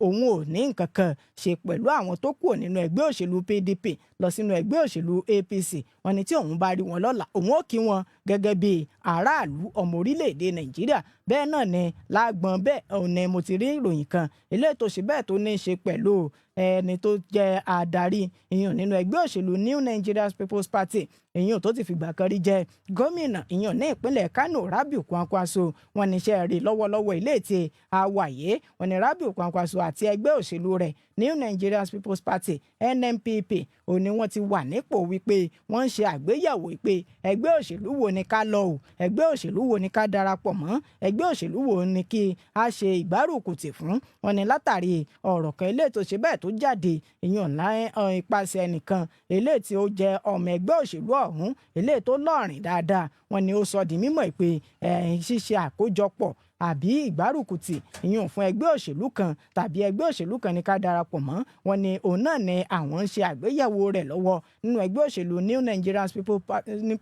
Speaker 4: òun ò ní nǹkan kan ṣe pẹ̀lú àwọn tó kúrò nínú ẹgbẹ́ òṣèlú PDP lọ sínú ẹgbẹ́ òṣèlú APC. Wọn ni tí òun bá rí wọn lọ́la, òun ó kí wọn gẹ́gẹ́ bí aráàlú ọmọ orílẹ̀-èdè Nàìjíríà. Bẹ́ẹ̀ náà ni lágbọn bẹ́ẹ̀ òun ni mo ti rí ìròyìn kan eléyìí tó ṣe bẹ́ẹ̀ tó ní í ṣe pẹ̀lú ẹni tó jẹ́ adarí ìyàn nínú ẹgbẹ́ òṣèlú New Nigeria People's Party, ìyàn tó ti fìgbà kan rí jẹ́ gómìnà ìyàn ní ìpínlẹ̀ Kano, Rabiu Kwankwaso. Wọn níṣẹ́ rí lọ́wọ́lọ́wọ́ ilé tí àwàyé, wọn ní Rabiu Kwankwaso àti ẹgbẹ́ òṣèlú rẹ̀ New Nigeria People's Party, NNPP, òun ni wọ́n ti wà nípò wípé wọ́n ń ṣe àgbéyẹ̀wò pé ẹgbẹ́ òṣèlú wo ni ká lọ o, ẹgbẹ́ òṣèlú wo ni ká darapọ̀ mọ́, ẹgbẹ́ òṣèlú wo ni kí a ṣe ìgbárùkùtì fún. Wọn ni látàrí ọ̀rọ̀ kan eléyìí tó ṣe bẹ́ẹ̀ tó jáde ìyàn ipasẹ̀ ẹnìkan eléyìí tí ó jẹ́ ọmọ ẹgbẹ́ òṣèlú ọ̀hún eléyìí tó lọ́rìn dáadáa, wọn ni ó sọ di mímọ̀ pé ṣíṣe àkójọpọ̀ àbí ìgbárùkùtì ìyún fún ẹgbẹ́ òṣèlú kan tàbí ẹgbẹ́ òṣèlú kan ní ká darapọ̀ mọ́. Wọn ni òun náà ni àwọn ń ṣe àgbéyẹ̀wò rẹ̀ lọ́wọ́ nínú ẹgbẹ́ òṣèlú New Nigerian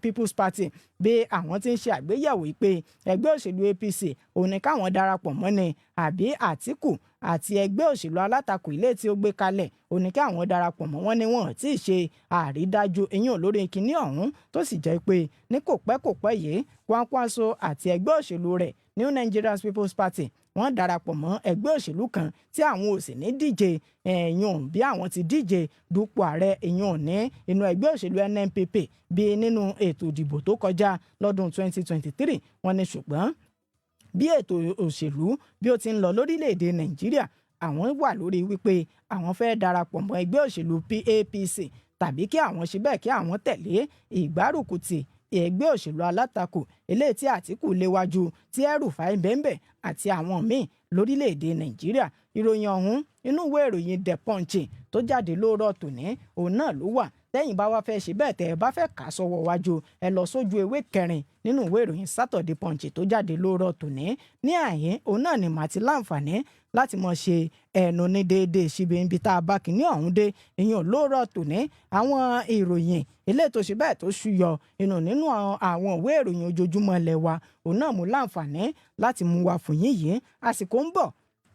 Speaker 4: People's Party, bí àwọn ti ń ṣe àgbéyẹ̀wò pé ẹgbẹ́ òṣèlú APC òun ni káwọn darapọ̀ mọ́ ni, àbí Àtíkù àti ẹgbẹ́ òṣèlú alátakò ilé tí ó gbé kalẹ̀ òun ni káwọn darapọ̀ mọ́. Wọn ni wọn ò tí ì ṣe àrídájú eyín lórí kinní ọ̀hún, tó sì jẹ́ pé ní kò pẹ́ kò pẹ́ yìí, Kwankwaso àti ẹgbẹ́ òṣèlú rẹ̀ New Nigerian People's Party, wọ́n darapọ̀ mọ́ ẹgbẹ́ òṣèlú kan tí àwọn ò sì ní díje ẹ̀yùn bí àwọn ti díje dupò ààrẹ ẹ̀yùn ní inú ẹgbẹ́ òṣèlú NNPP bí nínú ètò ìdìbò tó kọjá lọ́dún 2023. Wọ́n ní ṣùgbọ́n bí ètò òṣèlú bí ó ti ń lọ lórílẹ̀‐èdè Nàìjíríà, àwọn wà lórí wípé àwọn fẹ́ darapọ̀ mọ́ ẹgbẹ́ òṣèlú APC tàbí kí àwọn ṣe bẹ́ẹ̀ kí àwọn tẹ̀lé ìgbárùkùtì ẹgbẹ́ òṣèlú alátakò eléyìí tí Àtìkù léwájú, tí El-Rufai bẹ́ńbẹ́ àti àwọn míì lórílẹ̀‐èdè Nàìjíríà. Ìròyìn ọ̀hún, inú ìwé ìròyìn The Punch tó jáde lóòrọ̀ tòní, òun náà ló wà. Tẹ́yìn bá wá fẹ́ ṣe bẹ́ẹ̀, tẹ́ ẹ bá fẹ́ kà á sọ́wọ́ wájú, ẹ lọ sójú ewé kẹrin nínú ìwé ìròyìn Saturday Punch tó jáde lóòrọ̀ tòní. Ní àyín òun náà ni màá ti láǹfààní láti mọ̀ ṣe ẹnu ní déédéé síbi ibi tá a bá kìíní ọ̀hún dé ìyẹn lóòrọ̀ tòní. Àwọn ìròyìn eléyìí tó ṣe bẹ́ẹ̀ tó ṣúyọ inú nínú àwọn ìwé ìròyìn ojoojúmọ́ ilẹ̀ wa, òun náà mú láǹfààní láti mú wa fún yín yìí. Àsìkò ń bọ̀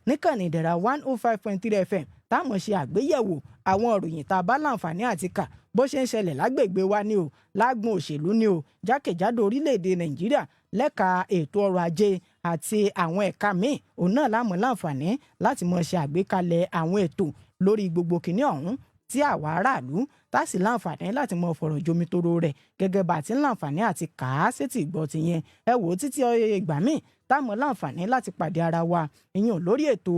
Speaker 4: níkànnì Ìdẹ̀ra 105.3 FM táwọn ṣe àgbéyẹ̀wò àwọn ìròyìn tá a bá láǹfààní àti kà, bó ṣe ń ṣẹlẹ̀ lágbègbè wa ni o, lágbọn òṣèlú ni o, jákèjádò orílẹ̀-èdè Nàìjíríà, lẹ́ka ètò ọrọ̀ ajé àti àwọn ẹ̀ka míì. Òun náà láàmú láǹfààní láti mọ̀ ṣe àgbékalẹ̀ àwọn ètò lórí gbogbo kìnìún ọ̀hún tí àwa aráàlú tá sì láǹfààní láti mọ fọ̀rọ̀ jomitoro rẹ̀ gẹ́gẹ́ bá a ti ń láǹfààní àti kà á sétí ìgbọ́ ti yẹn. Ẹ wò ó, títí ìgbà míì táwọn láǹfààní láti pàdé ara wa, ìyẹn lórí ètò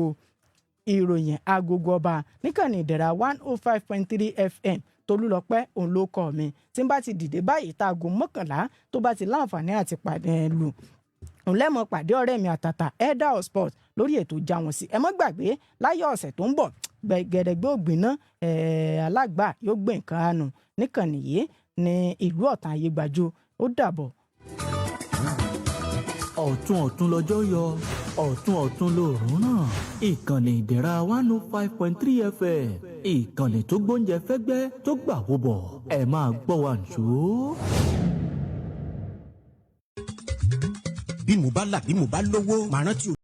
Speaker 4: ìròyìn Agogo Ọba níkànnì Ìdẹ̀ra 105.3 FM, Tolúlọpẹ́ òun ló kọ́ mi. Tí n bá ti dìde báyìí, táago 11 tó bá ti láǹfààní àti pàdé lù, òun lẹ́mọ̀ pàdé ọ̀rẹ́ mi àtàtà Elder of Sport lórí ètò Já Wọn Sí. Ẹ mọ́ gbàgbé, láyọ̀ ọ̀sẹ̀ tó ń bọ̀, gẹ̀gẹ̀dẹ̀gbẹ́ ògbìnà alágbà yóò gbé nǹkan àánú níkànnì yìí ní ìlú Ọ̀tàn Ayégbájú. Ó dàbọ̀.
Speaker 6: Ọ̀tún ọ̀tún lọ́jọ́ yọ, ọ̀tún ọ̀tún lòórùn náà. Ìkànnì Ìdẹ̀ra 105.3 FM, ìkànnì tó gbóúnjẹ fẹ́gbẹ́ tó gbà wó bọ̀, ẹ máa gbọ́ wa nìṣó.
Speaker 3: Bí mo bá là, bí mo bá lówó, màá rántí.